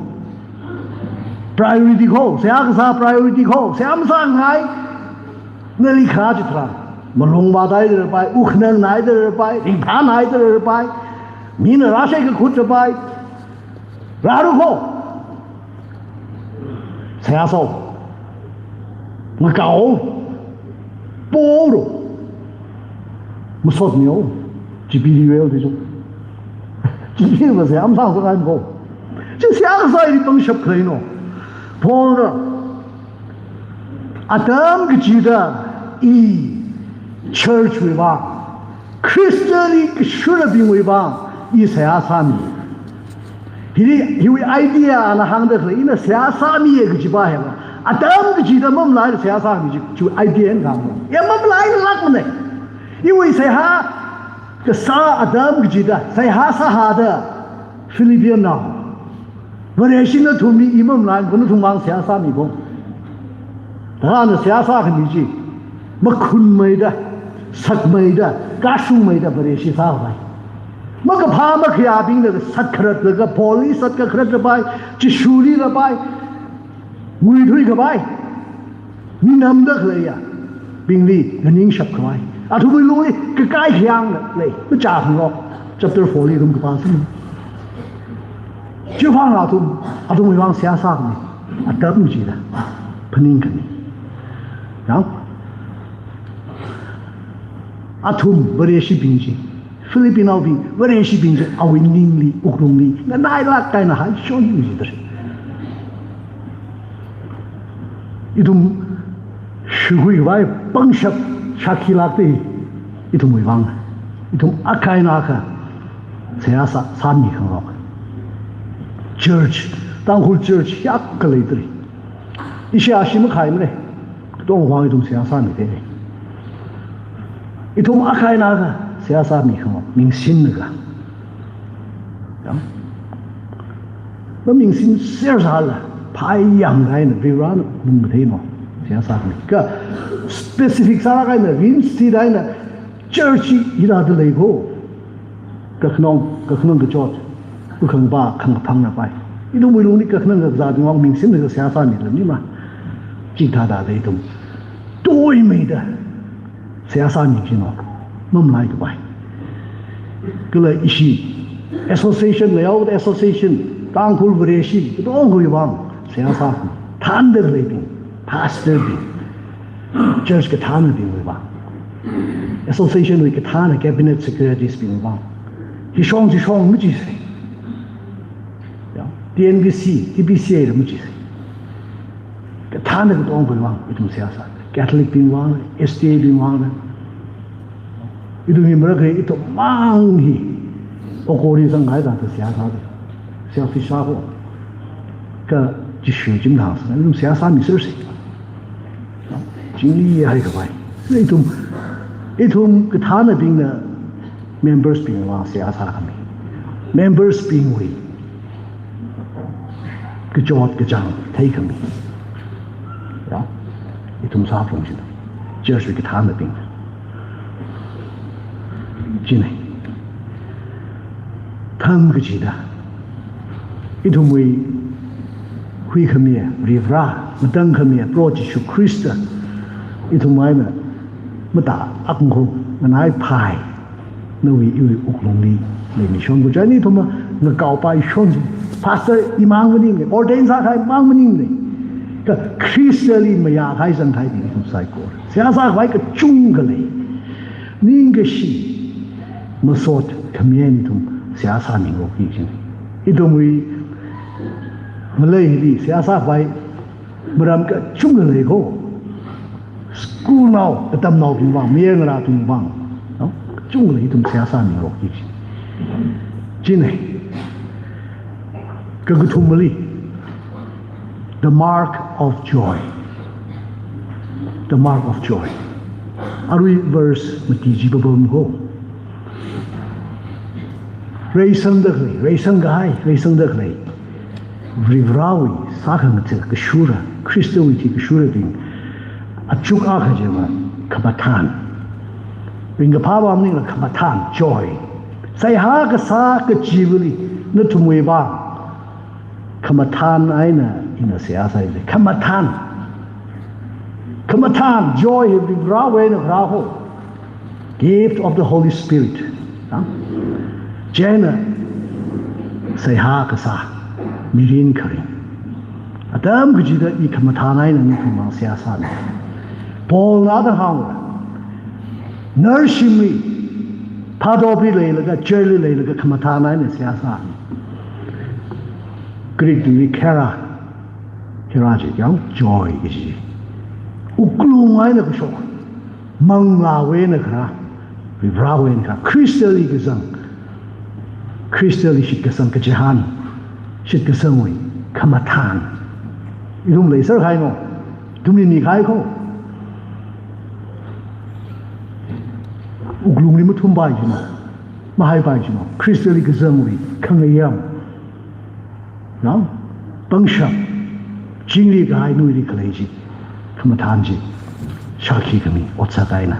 Priority kho, seihā kasā priority kho, seihā masāngai. Nali kharā chitharan, malung vāthaida leipai, wukhanang naida leipai, ringphā naida leipai, mina rāshai kakhut leipai, rāra kho. Seihā sāo. Ngakaowa. Poro. Masotmiyo. Chipee Louis de jo. Chipee Louis se am sang sang ai mo. Chi seihā kasā hili pangshap khaleino. Paulna atam kachida i church wui vang, Christianli kashurabingwui vang, i seihā sāmi. Hili, hiwui idea ana hāngda khalei, ina seihā sāmiya kajipa hiva. Atam kachida mamalai seihā sāmi chi, chiwui idea eina kahāngno. Ya mamalailākmana. Iwui seihā kasā atam kachida, seihā sāhada, Philippinao. Vareshi nathumli i mamalai, kha nathum vang seihā sāmi kho. Thāda seihā sākhami chi, makhunmeida, sakmeida, kashungmeida Vareshi sākhavai. Makaphā makhayābingna sat kharatlaga, Paulli sat kakharat leipai, Jishuli leipai, nguithuikhavai. Minamda khaleiyabingli nganingshap khavai. Athumwui lungli kakai khayāng lei, machā khangarok. Chapter four li athum kapā sāmi. Chiwui vang athum, athumwui vang seihā sākhami. Atam kachida. Phaningkhami. Yang? Athum Vareshibing chi, Philippinaobing, Vareshibing chi awui ningli, wuklungli nganailāk eina haishoyu jidalei. Ithum shukhuikhavai pangshap shakhilākta, ithumwui vang. Ithum akha eina akha seihā sā, sāmi khangarok. Church, Tangkhul church hiyākha leidalei. Ishi ashi makhaimana. Katonga vang ithum seihā sāmida lei. Ithum akha eina akha seihā sāmi khangarok, mingsinlaga. Ya. Mamingsin sersāla, phāyāng eina Varena mung matheino. Seihā sāmi. Kha specific sālāk eina, rinsi eina, church hi hithāda lei kho. Kakhanang, kakhanang kachot, wukhangpa khangkaphang napai. Ithumwui lungli kakhanang kakazābing vang mingsinlaga seihā sāmida leimana. Chithāda lei ithum. Tuimeida seihā sāmi chino. Mamalaikapai. Kala ishi association, layout association, Tangkhul Vareshi katongawui vang seihā sā. Thānda khaleibing, pastor bing, church kathānabingwui vang, association wui kathāna cabinet secretaries bingwui vang, hishong chishong machisa. Ya, T N V C, T B C A la machisa. Kathāna katongawui vang ithum seihā sā. Catholic bing vang, S D A bing vang, ithum hi marakhali ithum mang hi okori zangngai da seihā sāda. Selfish sākho. Kha Jishu chimthang sāda ithum seihā sāmi sersi. Chingri haikhavai. Ithum, ithum kathānabingna members bingwui vang seihā sākhami. Members bingwui kachot kachāng theikhami. Ya, ithum sāphalung china. Church wui kathānabing. China. Thang kachida, ithumwui huikhamiya Varivara, matangkhamiya Proho Jishu Khrista, Ithum eina mata akungkho nganai phai. Nawui iwui wuklungli leimishon ko. Chieina ithum ngakaopai shon chi. Pastor imang maningne, ordain sākahai mang maningne. Kha Khristali mayākahai zangkahaibing ithum saikora. Seihā sākhavai kachungkha lei. Ningkashi, masot, khami eina ithum seihā sāmingarokki kajina. Ithumwui maleili seihā sākhavai maram kachungkha lei ko. Schoolnao, katamnaobing vang, mayarngalābing vang, no? Kachungkha lei, ithum seihā sāmingarokki kaji. Chieina, kakathumali, the mark of joy. The mark of joy. Arui verse mati chi papam ko. Reisangda khalei, reisangkahai, reisangda khalei Varivarāwui sākhangatha kashura, Khristawui thi kashurabing achuk akha chiva khamathān. Ringkaphā vang maningla khamathān, joy. Seihā kasā kachivali nathumwui vang khamathān eina ina seihā sāi. Khamathān. Khamathān, joy hi Varivarāwui eina kharā ko. Gift of the Holy Spirit. Ha? Chieina seihā kasā, mirin kharing. Atam kachida i khamathān eina nathum vang seihā sāna. Paulna da hānga. Narshimli, phātopli leilaga, jailli leilaga khamathān eina seihā sāna. Greek tuili chara, chara chi yang joy kaji. Wuklung eina kashok, manglāwui eina kharā, Varivarāwui eina kharā, Khristali kazang, Khristali shitkasang kachihān, shitkasangwui khamathān. Ithum leiser kahaino, ithumli mikahai ko. Wuklungli mathumpai jino, mahaipai jino, Khristali kazangwui khangayām. No? Pangshap, chingri kahai nuili khalei chi, khamathān chi, shākhi khami, otsak eina.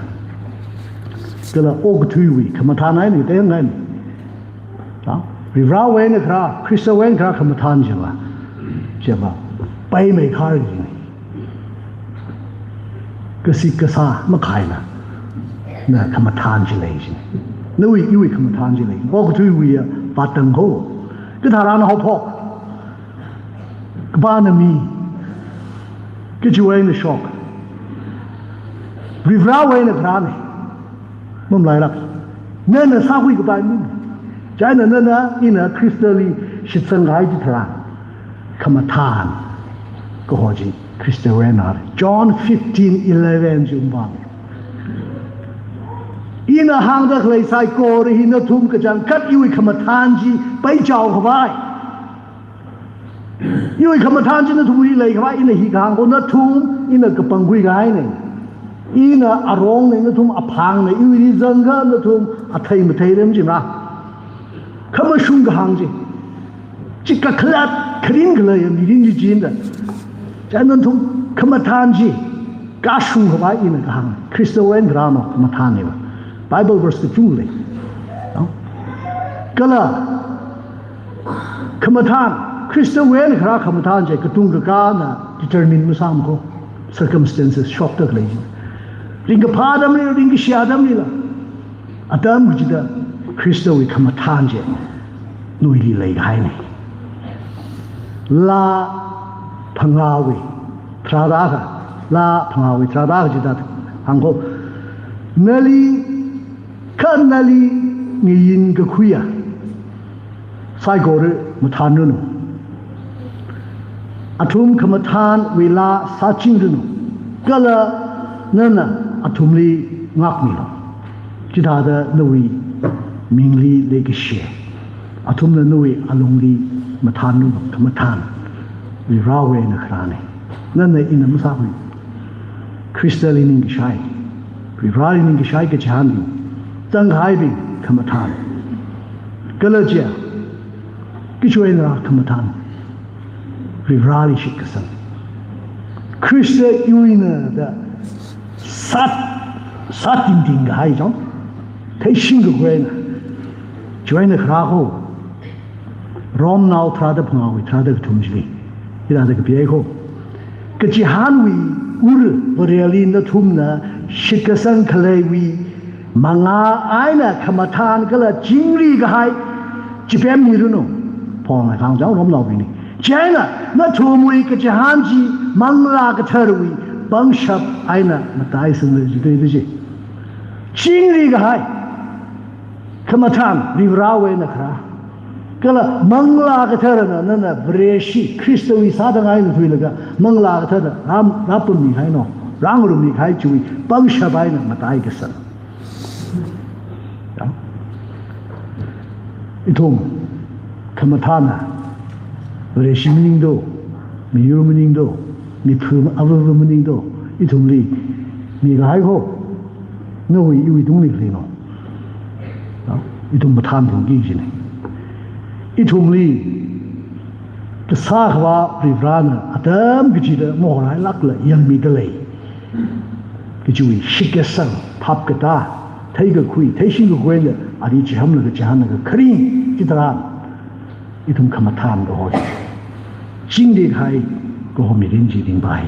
Kala okathuiwui khamathān eina, teng eina. No? Varivarāwui eina kharā, Khristawui eina kharā khamathān chiva, chiva, paimei khar jini. Kashi kasā makhaila, na khamathān chi lei chi. Nawui iwui khamathān chi lei. Okathuiwui ya vātang ko. Kathara na haophok. Kapā na mi. Kachiwui eina shok. Varivarāwui eina kharāna. Mamalailak. Nana sākhuikapai mi. Chieina nana ina Khristali shitsang kahai chitharan khamathān kaho chi Khristawui eina. John fifteen eleven chi ungpam. Ina hāngda khalei saikora hi nathum kachangkhat iwui khamathān chi paichao khavai. Iwui khamathān chi nathumwui lei khavai, ina hi kahāng ko nathum, ina kapangkhui kahaina. Ina arongna, nathum aphangna, iwuili zangakha nathum athei mathei rem chimra. Khamashung kahāng chi. Chi kakhalat, kharing khalei, mirin chi chinda. Chieina nathum khamathān chi kashung khavai ina kahāng. Khristawui eina kharāna khamathān hiva. Bible verse kachungkha lei. No? Kala, khamathān, Khristawui eina kharā khamathān chi, katung kakāna determine masāma ko, circumstances shokda khalei chi. Ringkaphā atamli, ringkashi atamlila. Atam kachida Khristawui khamathān chi, nuili leikahaina. Laa phangāwui tharāda akha, laa phangāwui tharāda akha chida hāng ko. Nali, kha nali ngayin kakhuiya saikora mathānranu. Athum khamathānwui laa sāchingranu. Kala nana athumli ngākmilu. Chithāda nawui mingli leikashi athumna nawui alungli mathānranu, khamathān Varivarāwui eina kharāna. Nana ina masākhui. Khristali ningkashai, Varivarāli ningkashai kachihānbing, zangkahaibing khamathān. Kala chiya, kachiwui eina khamathān, Varivarāli shitkasang. Khrista iwui eina da sāt, sātingting kahai chang, theishing kakhuina. Chiwui eina kharā ko, Romnao tharāda phangāwui tharāda kathum chili hithāda kapiya ko. Kachihānwui Ur Vareli nathumna shitkasang khaleiwui mangā eina khamathān kala chingri kahai chipemmiranu. Paulna kahāng chang Romnaobingli. Chieina nathumwui kachihān chi Manglā Katharawui pangshap eina mataisanglu jidalei da chi. Chingri kahai, khamathān Varivarawui eina kharā. Kala Manglā Katharana nana Vareshi Khristawui sāda ngai eina thuilaga Manglā Katharana ram rapammi kahaina, rāngarummi kahai chiwui pangshap eina mataikasang. Ya. Ithum khamathāna Vareshi maningdo, miyur maningdo, mithum avava maningdo, ithumli mikahai kho, nawui iwui tungli khaleina. Ya, ithum mathānphungki kajina. Ithumli kasā Akhava Varivarana atam kachida mahorailākla yangmidalei kajiwui shitkasang, phap katā, theikakhui, theishing kakhuina, ali chihamlaga chihānlaga kharing chitharan ithum khamathān kaho, chingri kahai kaho mirin chi ringphāi.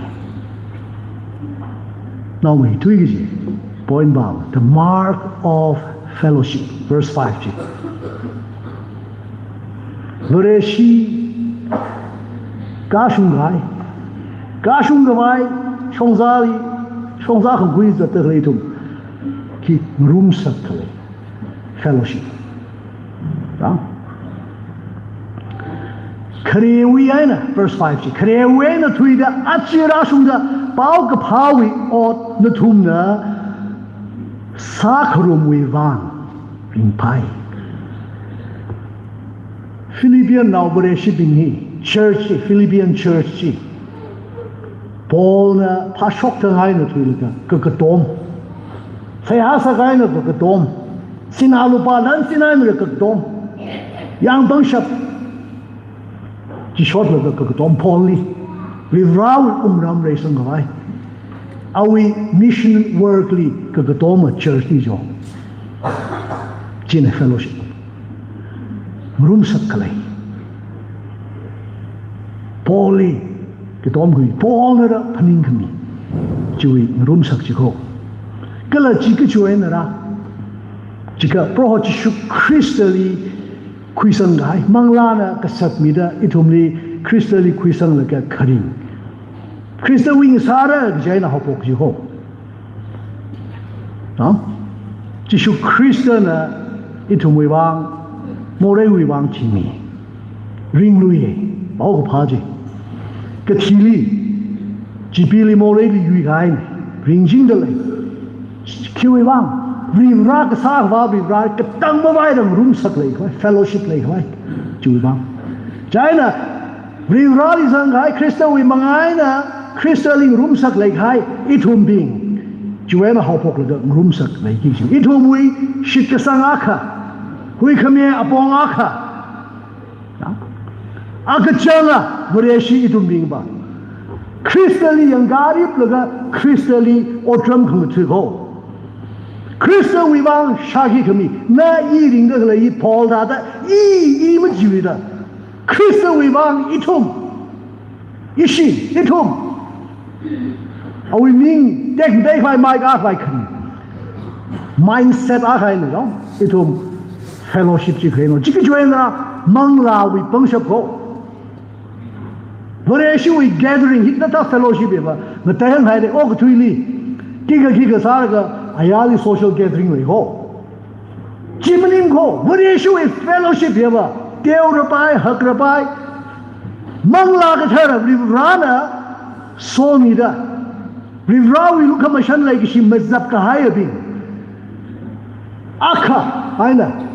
Naomeithui kaji point ba, the mark of fellowship, verse five chi. Vareshi kashung kahai, kashung khavai shongzali, shongza khangkhui zatda khalei ithum khi ngarumsak khalei fellowship. Ya? Kharewui eina, verse five chi, kharewui eina thuida aja rāshungda paokaphāwui ot nathumna sākharumwui vang ringphāi. Philippian nao Vareshibing hi, church chi, Philippian church chi, Paulna phāshokda ngai eina thuilaga kakatom, seihā sākahai eina kakatom, sinā lupā lan sinā eina kakatom, yāng pangshap chi shotlaga kakatom Paulli, Varivarawui wungram reisang khavai, awui mission work li kakatoma church ni jo. China fellowship. Ngarumsak khalei. Paulli katomkhui, Paulna rā phaningkhami chiwui ngarumsak chi kho. Kala chi kachiwui eina rā, chikha Proho Jishu Khristali khuisang kahai, Manglāna kasatmida ithumli Khristali khuisanglaga kharing, Khristawui ngasāra kaji eina haophok chi kho. Ha? Jishu Khristana ithumwui vang, moreiwui vang thimi. Ringluiya, paokaphā chi. Kathili, chipili moreili yuikahai, ringchingdalei. Khiwui vang, Varivara kasā Akhava Varivara katang mavaida ngarumsak leikhavai, fellowship leikhavai, chiwui vang. Chieina, Varivarali zangkahai Khristawui mangā eina Khristali ngarumsak leikahai ithumbing, chiwui eina haophoklaga ngarumsak leiki kaji. Ithumwui shitkasang akha, huikhami apong akha, ya? Akachanga Vareshi ithumbing va. Khristali yangkariplaga Khristali otram khangatha kho. Khristawui vang shākhi khami, na i ringda khalei i Paul thāda, i, i majiwuida. Khristawui vang ithum, ishi, ithum, awui ming tekmatei khavai, maikā khavai khan mindset akha eina, no? Ithum fellowship chi khalei, no? Chikachiwui eina Manglāwui pangshap kho. Vareshiwui gathering hithāda fellowship hiva ngateihānhaira okathuili. Khikha khikha sālaga ayarli social gathering lei kho. Chi maning kho, Vareshiwui fellowship hiva, teorapai, hakrapai, Manglā Kathara Varivarana somida, Varivarawui lukhamashan leikashi mazapkahaiyabing akha eina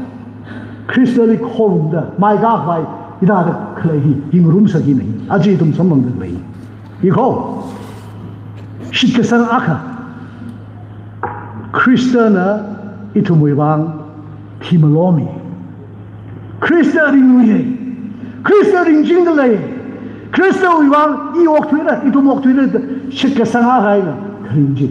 Khristali khorumda, maikā khavai hithāda khalei hi, hi ngarumsak hina hi. Aja ithum samphangda khalei hi kho, shitkasang akha. Khristana ithumwui vang thimalomi. Khrista ringluiya. Khrista ringchingda lei. Khristawui vang i okthuira, ithum okthuira, shitkasang akha eina kharing chi,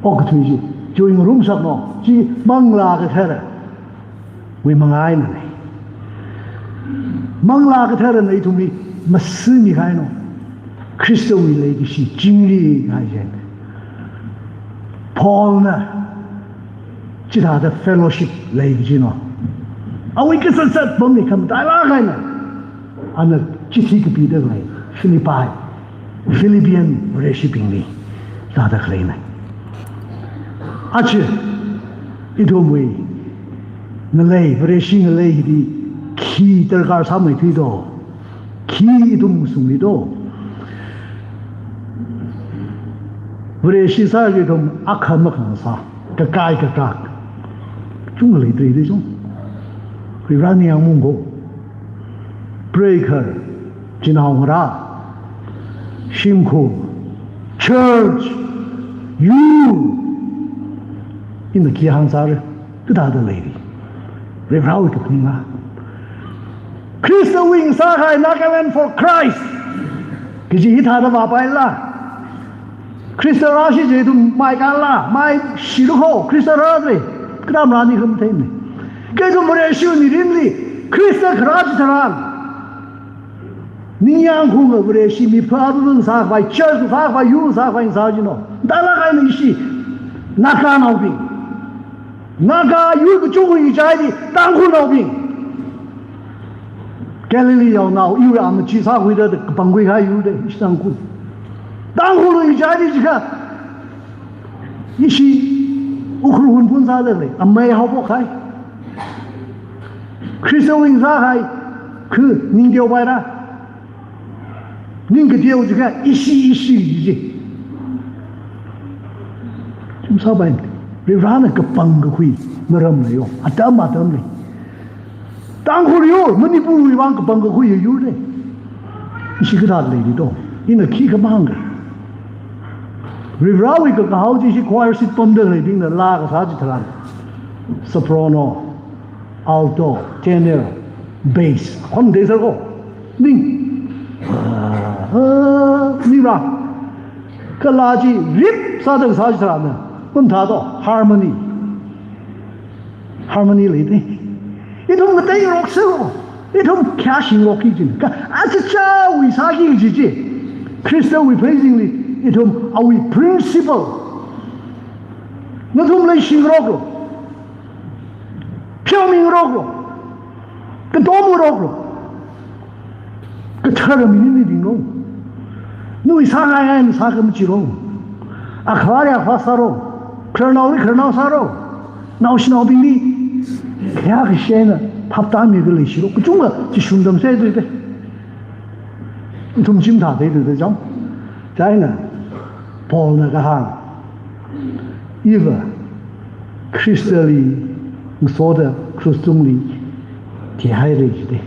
okathui chi, chiwui ngarumsakna, chi Manglā Katharawui mangā einana. Manglā Katharana ithumli masumi kahaina. Khristawui leikashi chingri kaji. Paulna chithāda fellowship lei kajina. Awui kasatsat pamli khamatailāk eina ana chithi kapida khalei Philippi, Philippian Vareshibingli thāda khaleina. Aja ithumwui ngalei, Vareshi ngalei hili khi darkar sāmeithui do. Khi ithum sungli do. Vareshi sāki ithum akha makhangasā, kakai kakak. Chungda leidalei chi. Varena yangungko. Preikhar, chinaongarā, shimkhur, church, yur, ina khi hāngsāra, kathāda leili. Varewui kaphaninga. Khristawui ngasā kahai Nagaland for Christ kaji hithāda vāpaila. Khrista rāshi chi ithum maikāla, maishira kho, Khrista rāda lei, karam rāni khamatheimana. Kha ithum Vareshiwui mirinli Khrista kharā chitharan, ningyāng khaunga Vareshi mipha abang sākhavai, church sākhavai, yur sākhavai sā jino. Dalakha eina ishi Naganaobing, Naga yur kachungkha ichaili Tangkhulnaobing. Galileenaonao, iwui amachi sākhuida kapangkhui kahai yur da, ishi Tangkhul. Tangkhul ichaili jiakha, ishi Ukhrul Hunphun sāda lei, amei haophok kahai. Khristawui ngasā kahai, kha ning teopaira. Ning kateo jiakha ishi ishi ji. Chum sāpai. Varena kapangkakhui maram leiya. Atam atamli. Tangkhul yur, Manipurwui vang kapangkakhui yur lei. Ishi kathāda leili do. Ina khi khamahānga. Varewui kakahao chi ishi choir seat pamda khaleibingna laa kasā chitharan, soprano, alto, tenor, bass, hon de sar ko. Ning. Ah, ning ra. Kala chi rip sāda sā chitharan, pamtha do, harmony. Harmony leidalei. Ithum ngateingaroksa. Ithum khayāshingarokki kajina. Kha achichāwui sāki kaji chi. Khristawui pheizingli ithum awui principle. Nathum leishingaroklu. Pheomingaroklu. Katomngaroklu. Kathara mirinli dinglu. Nawui sāngai ngai sākhamachilo. Akhali akha sālu. Khararnaoli khararnao sālu. Naoshinaobingli khayākashi eina phaptāmilaga leishilu. Kachungkha chi shungdamsei da. Ithum chimtha theida chang. Chieina Paulna kahāng, iva Khristali ngasoda krush tungli thihaira jida.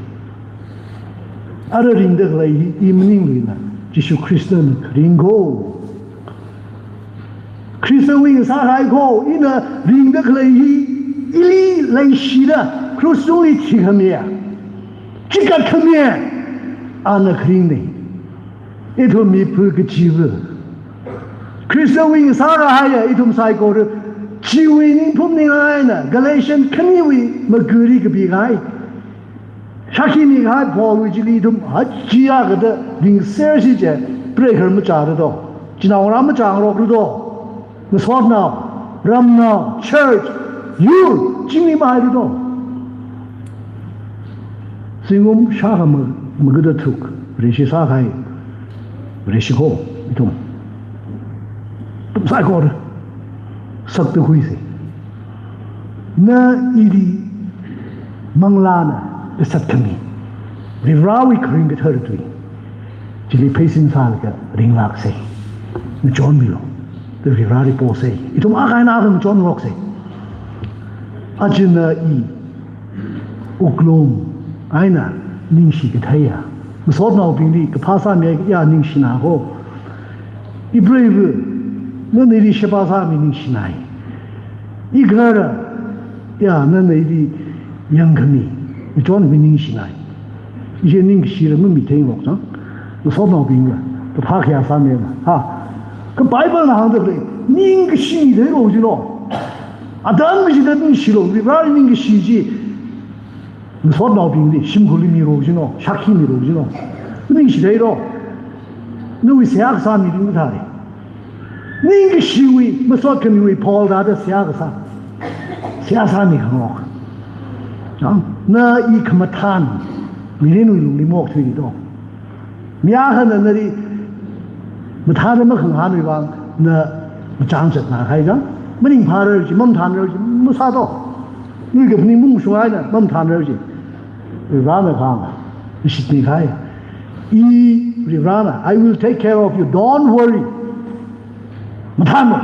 Ara ringda khalei hi i maningluina, Jishu Khristana kharing ko. Khristawui ngasā kahai ko, ina ringda khalei hi ili leishida krush tungli thikhamiya, chikatkhamiya, ana kharingna. Ithum mipha kachiva, Khristawui ngasā kahaiya ithum saikora, chiwui ningphum ningai eina Galatian khaniwui magari kapi kahai. Shākhi mikahai Paulwui chili ithum hachiyā kada ringsersi chi, preikhar machāra do. Chinaongarā machāngarokra do. Ngasotnao, ramnao, church, yur, chingri mahaira do. Zingkum shākha ma-, magada tharuk, Vareshi sākahai Vareshi ko, ithum. Ithum saikora sakda khuisa. Na ili manglāna kasat khami, Varewui kharing kathara tui chili pheisin sālaga ringlāksa. Ngachonmilu da Vareli posa. Ithum akha eina akha ngachonngaroksa. Aja na i wuklung eina ningshi katheiya, ngasotnaobingli kaphā sāmiya, ya ningshina ko. Ipreiva, nana ili sheba sāmi ningshinai. Igahara, ya nana ili yangkhami, ichonmi ningshinai. Ishi ningkashi la mami theingarok chang. Ngasotnaobingla kaphā khayā sāmila. Ha. Kha Biblena hāngda khalei, ningkashi theilo jilo. Atam kachida ningshilo, Vareli ningkashi chi. Ngasotnaobingli shimkhurli miro jino, shākhi miro jino. Ningshi theilo. Nawui seihā kasā mirin thāda. Ningkashiwui, masot khamiwui Paul thāda seihā kasā. Seihā sāmi khangarok. Chang, na i khamathān, mirinwui lungli maokthuili do. Mi akhana nali mathāda makhangahānwui vang, na machang zatna kahai chang. Maning phārar chi, mamathānrar chi, masā do. Nawui kaphaning mungshung eina, mamathānrar chi. Varivarana kahāng, ishit mi kahai. I, Varivarana, I will take care of you. Don't worry. Mathānlu.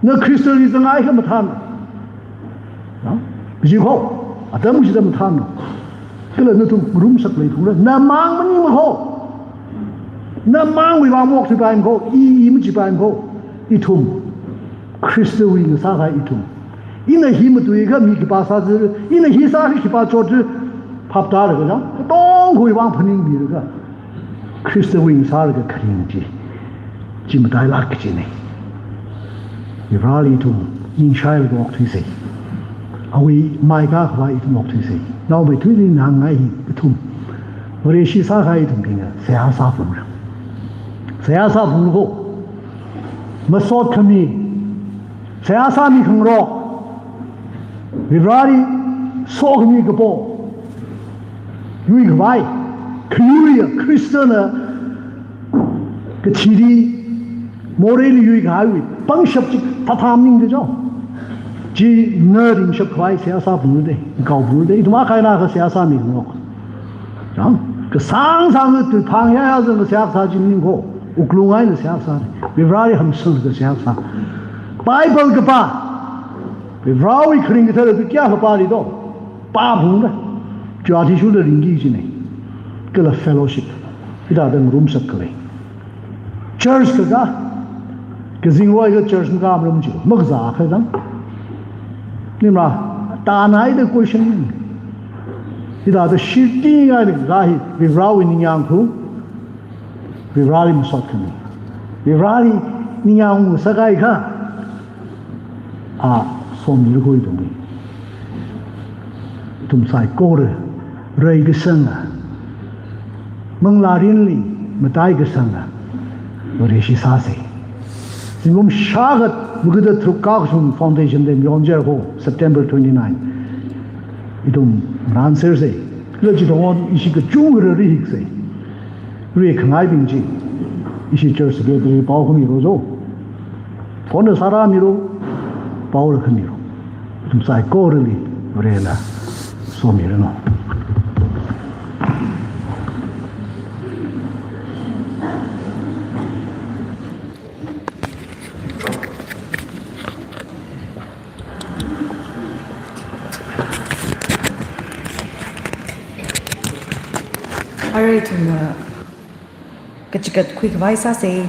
Na Khristali zanghaiakha mathānlu. Ha? Kaji kho. Atam kachida mathānlu. Kala nathum ngarumsak leithura. Namang maningma kho. Namangwui vang maokthuipaimana kho. I, i machipaimana kho. Ithum Khristawui ngasā kahai ithum. Ina hi matuiakha mi khipā sāzir, ina hi sāakha khipā chotri, phap tālaga chang, katongawui vang phaningmilaga, Khristawui ngasālaga kharing chi, chi matailāk kajina. Varivarali ithum ningshailaga okthuisa. Awui mai kakhavai ithum okthuisa. Naomeithuili nganāngai hi ithum Vareshi sākahai ithumbingna seihā sāphungra. Seihā sāphunglu kho. Masot khami, seihā sāmi khangarok, Varivarali sokhami kapo, yuikhavai, khayuiya Khristana kathili moreili yuikahaiwui pangshap chi thāthā maningda chao. Chi na ringshap khavai seihā sāphunglu da, kaophunglu da, ithum akha eina akha seihā sāmi khangarok. Chang, kasāngsang tui phang yāyā zangda seihā kasā chi maning kho. Wuklung eina seihā kasā. Varivarali hamsanglaga seihā kasā. Bible kapā. Varivarawui kharing kathara tui kayākha pāli do. Pāphungda. Chi athishurda ringki kajina. Kala fellowship. Hithāda ngarumsak khalei. Church kakā, kazingwui ka church makā maram chi, makazā kha dang. Nimra, tānaida question. Hithāda shirti ngai ni ka hi, Varivarawui ningyāng khu, Varivarali masot khami. Varivarali ningyāng sākahai kha, a, somiranu kho ithumli. Ithum saikora, reikasanga, manglārinli mataikasanga, Vareshi sāsa. Zingkum shākha magada tharuk kakashung foundation day mayonjer kho, September twenty-nine. Ithum maransersa. Kala chithāda ishi kachungkha rarihiksa. Ri khangaibing chi, ishi church secretary pao khamilu jo. Phone sārāmilu, paora khamilu. Ithum saikorali Varena somiranu. Arui ithumna kachikat khuikhavai sāsa.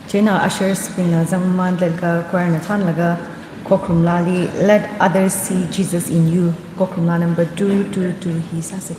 Chieina ushers bingna zangmamānlaga, choir na thānlaga, Khokharum Laali, "Let others see Jesus in you." Khokharum Laa number two two two hi sāsa.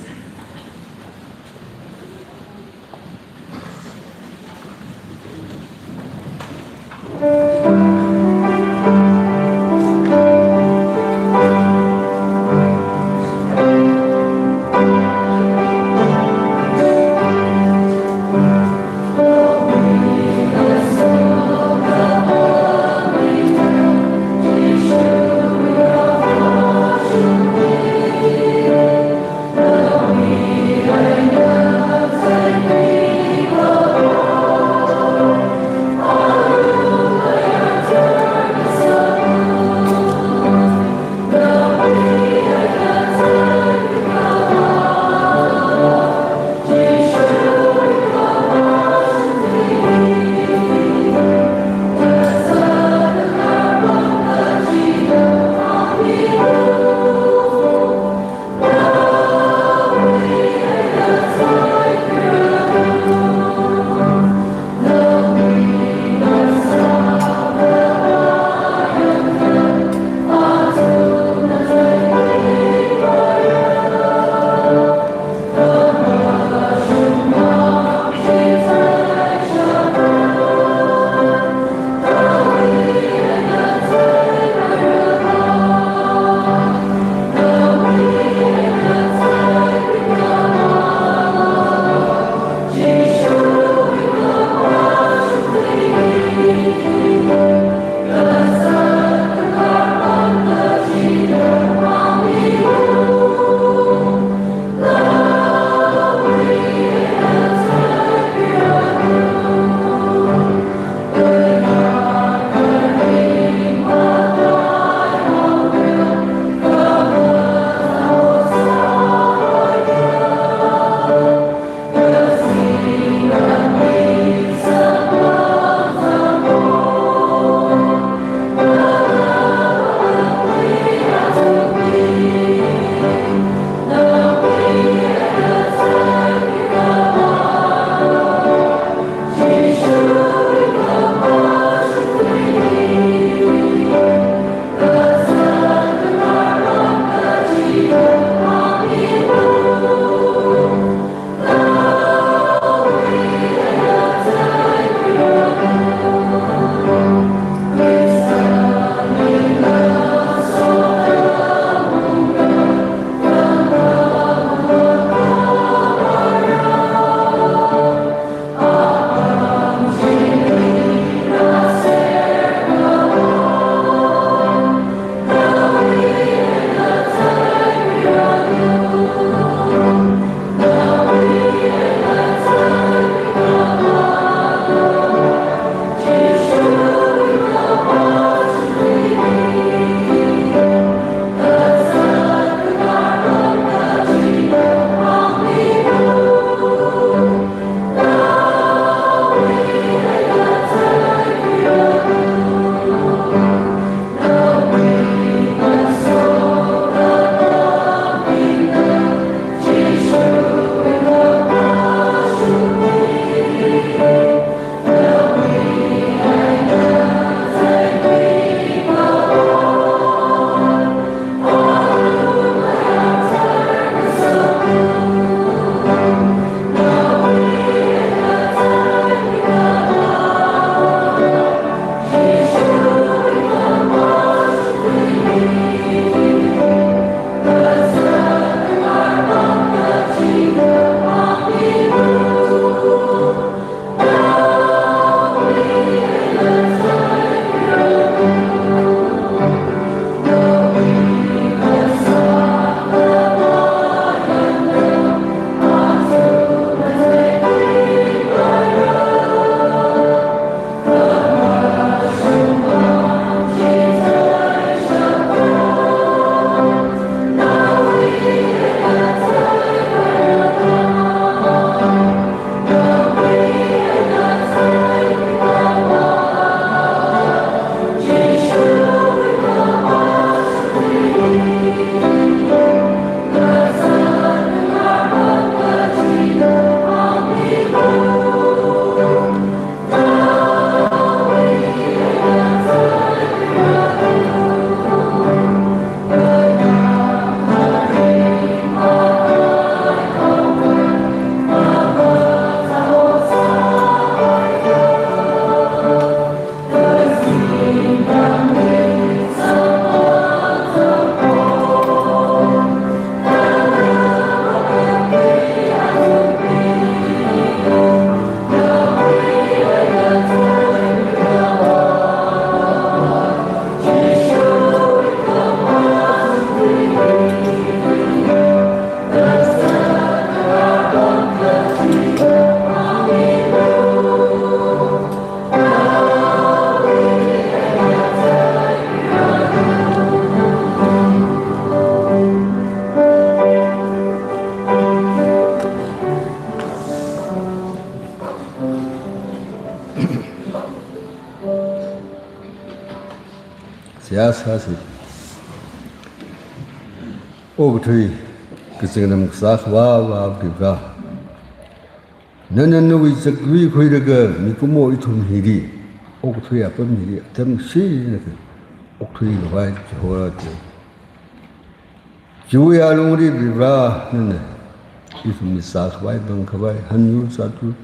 seihā sāsi. Okathui kazing lam kasā Akhava Avā Varivara, nana nawui zaklui khuilaga mikumo ithum hili, okathui apam hili atam shina okathui khavai chihorāte. Chiwui alungli Varivara nana ithumli sākhavai, pangkhavai, hanyur sāthu,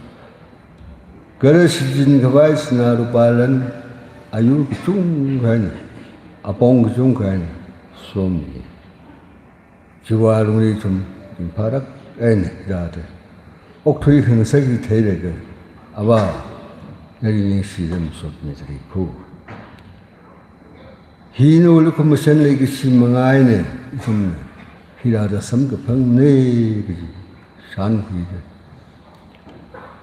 kala shichin khavai sinā lupā lan, ayur kachungkha eina, apong kachungkha eina somi. Chiwui alungli ithum ringphālāk eina rāda, okathui khangasak hi theilaga, Avā, nali ningshida masotmi tari khu. Hi nawui lukhamashan leikashi manga eina ithum hi rāda samkaphangna kaji shānkhuida,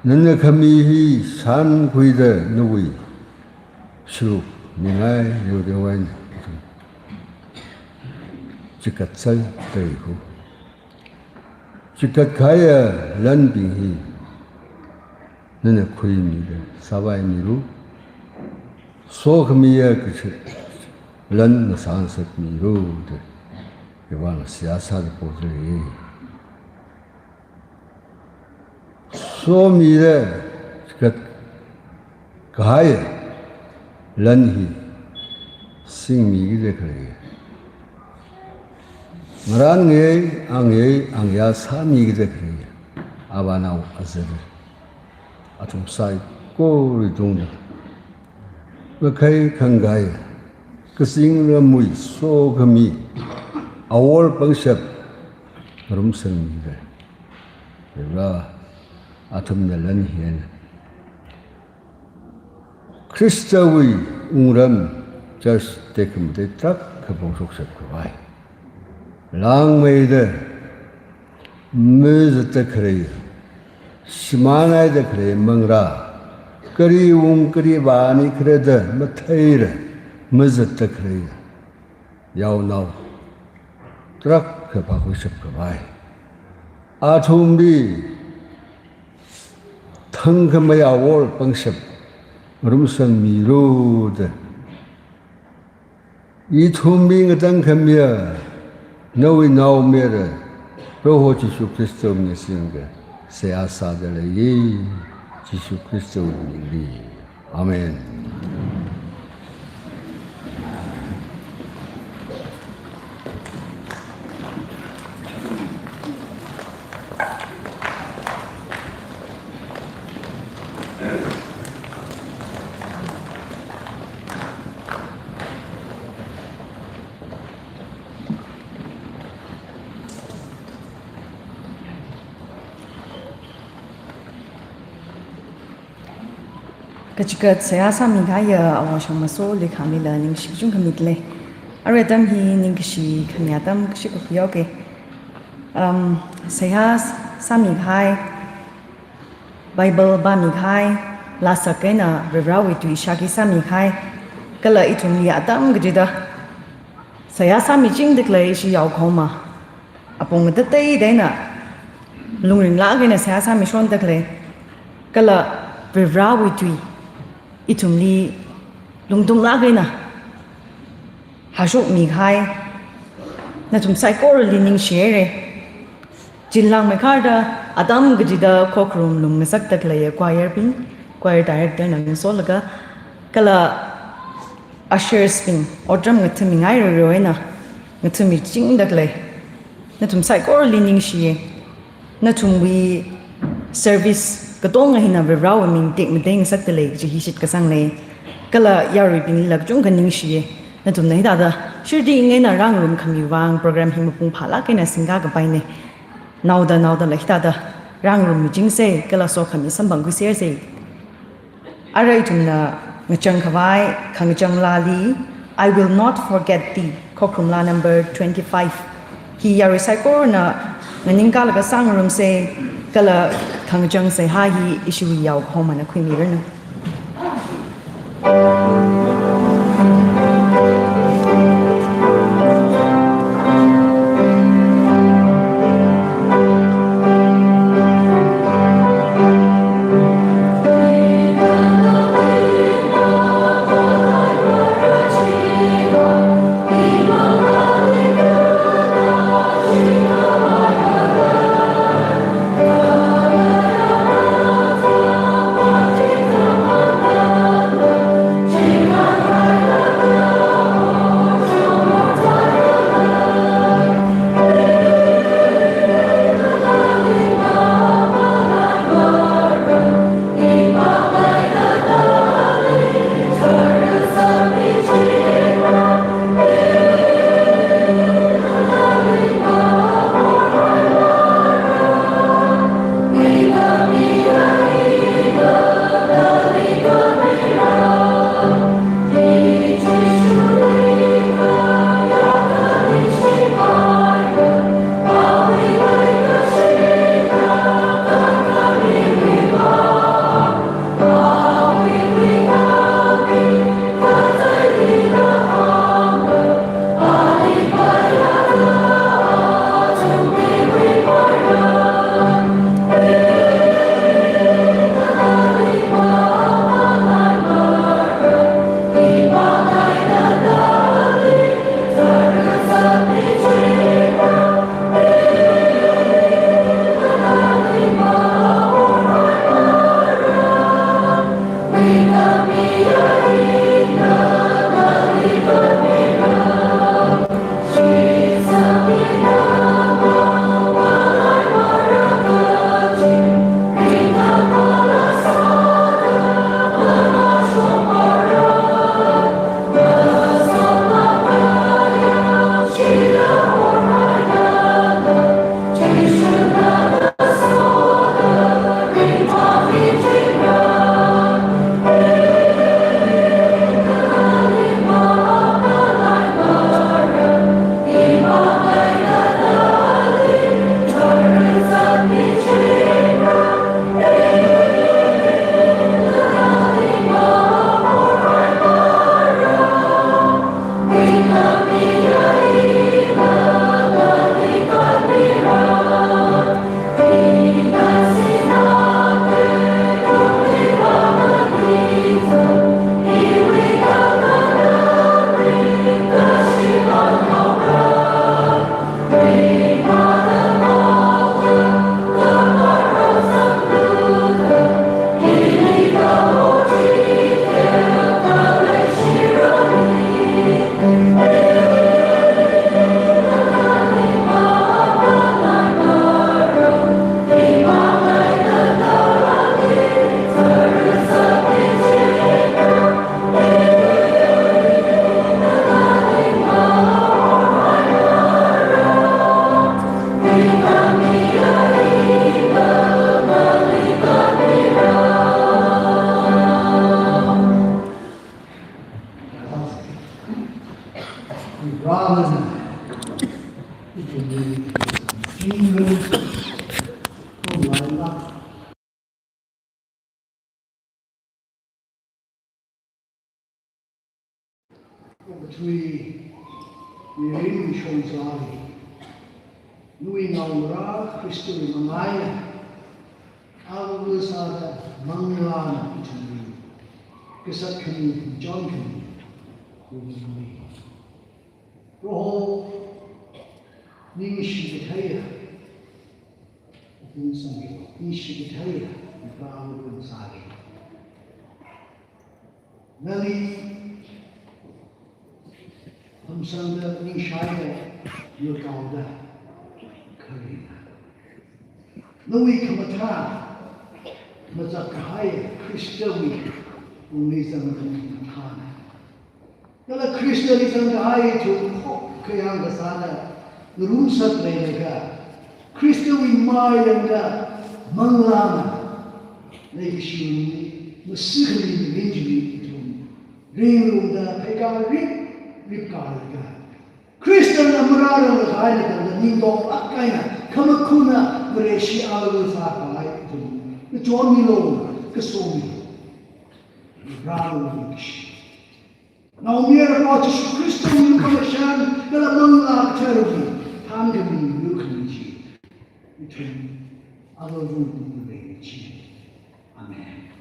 nana khami hi shānkhuida nawui sharuk mingai yodeowa eina ithum chikat sāi tari khu. Chikat kahaiya lanbing hi nana khuimida sāvaimilu, sokhamiya kachot lan ngasāngasakmilu da Varivara seihā sāda podalei. Somida chikat kahaiya lan hi singmikida khalei, ngarān ngayei, angayei, angayā sāmikida khalei Avānao azar, athum saikora tungda makhai khangahai kazing ramwui sokhami awor pangshap ngarumsangmida, Varivara, athumna lan hi eina Khristawui wungram church tekhamatei tarākha phongshokshap khavai, langmeida mazatta khalei, shimānhaida khalei manglā, kali wung kali vāni khala da matheila mazatta khalei yaonao tarākha phākhuishap khavai, athumli thangkhamei awor pangshap ngarumsangmilu da, ithumli ngatangkhamiya nawui naomayara Proho Jishu Khristawui mingli singda seihā sādalei, Jishu Khristawui mingli. Amen. Kachikat seihā sāmikahaiya Avā Shangmaso Likhamila ningshi kachungkha midalei. Arui atam hi ningkashi khami atam kashi kakhuihaoke. Um, seihā sāmikahai, Bible pāmikahai, lāsak eina Varivarawui tui shākhui sāmikahai, kala ithumli atam kachida seihā sāmichingda khalei ishi yaokahoma apong ngateiteida eina lungringlāk eina seihā sāmishonda khalei, kala Varivarawui tui ithumli lungtumlāk eina hāshokmikahai nathum saikorali ningshihaira. Chinlāngmeikharda atam kachida khokharum lungngasakda khaleiya choir bing, choir director na ngasolaga, kala ushers bing, otram ngathamingai roro eina ngathamingaida khalei, nathum saikorali ningshiya. Nathumwui service katonga hina Varivarawui ming tekmatei ngasakdalei kaji hi shitkasang lei. Kala yaruibinglila kachungkha ningshiya. Nathumna hithāda shirdi ngai eina rāngarumkhami vang program hi mapung phālāk eina singkā kapaina. Naoda naodala hithāda rāngarummichingsa, kala sokhami samphangkhuisersa. Arui ithumna ngachang khavai khangachang laali, I Will Not Forget Thee, khokharum laa number twenty-five. Hi yarui saikorana nganingkalaga sāngarumsa, kala khangachang seihā hi ishiwui yaokahomana khuimiranu. Okathui mirin mishong sāli, nawui naongarā Khristawui mangāli, āva sāda manglāna ithumli kasat khami, chon khami, Proho, ningshi katheiya, ningsang, ningshi katheiya, Proho, ningsāli. Nali hamsangda ningshaiya, yurkaoda kharina. Nawui khamathā mazak kahai Khristawui wungli zangda khamathāna. Kala Khristali zangkahai ithum khokkhayang kasāna ngarumsat leilaga, Khristawui mayangda manglāna leikashi masikhali mirin chili ithum ringrumda pheikar rip rip kalaga, Khristana marārang kahaina tangda ningtonglāk eina khamakhuna Vareshi āva sākahai ithum kachonmilu, kasomilu. Rālu leikashi. Naomayara Proho Jishu Khristawui lukhamashan kala Manglā Katharawui thānkhami lukhamashan chi ithum āva vung tungda leichi. Amen.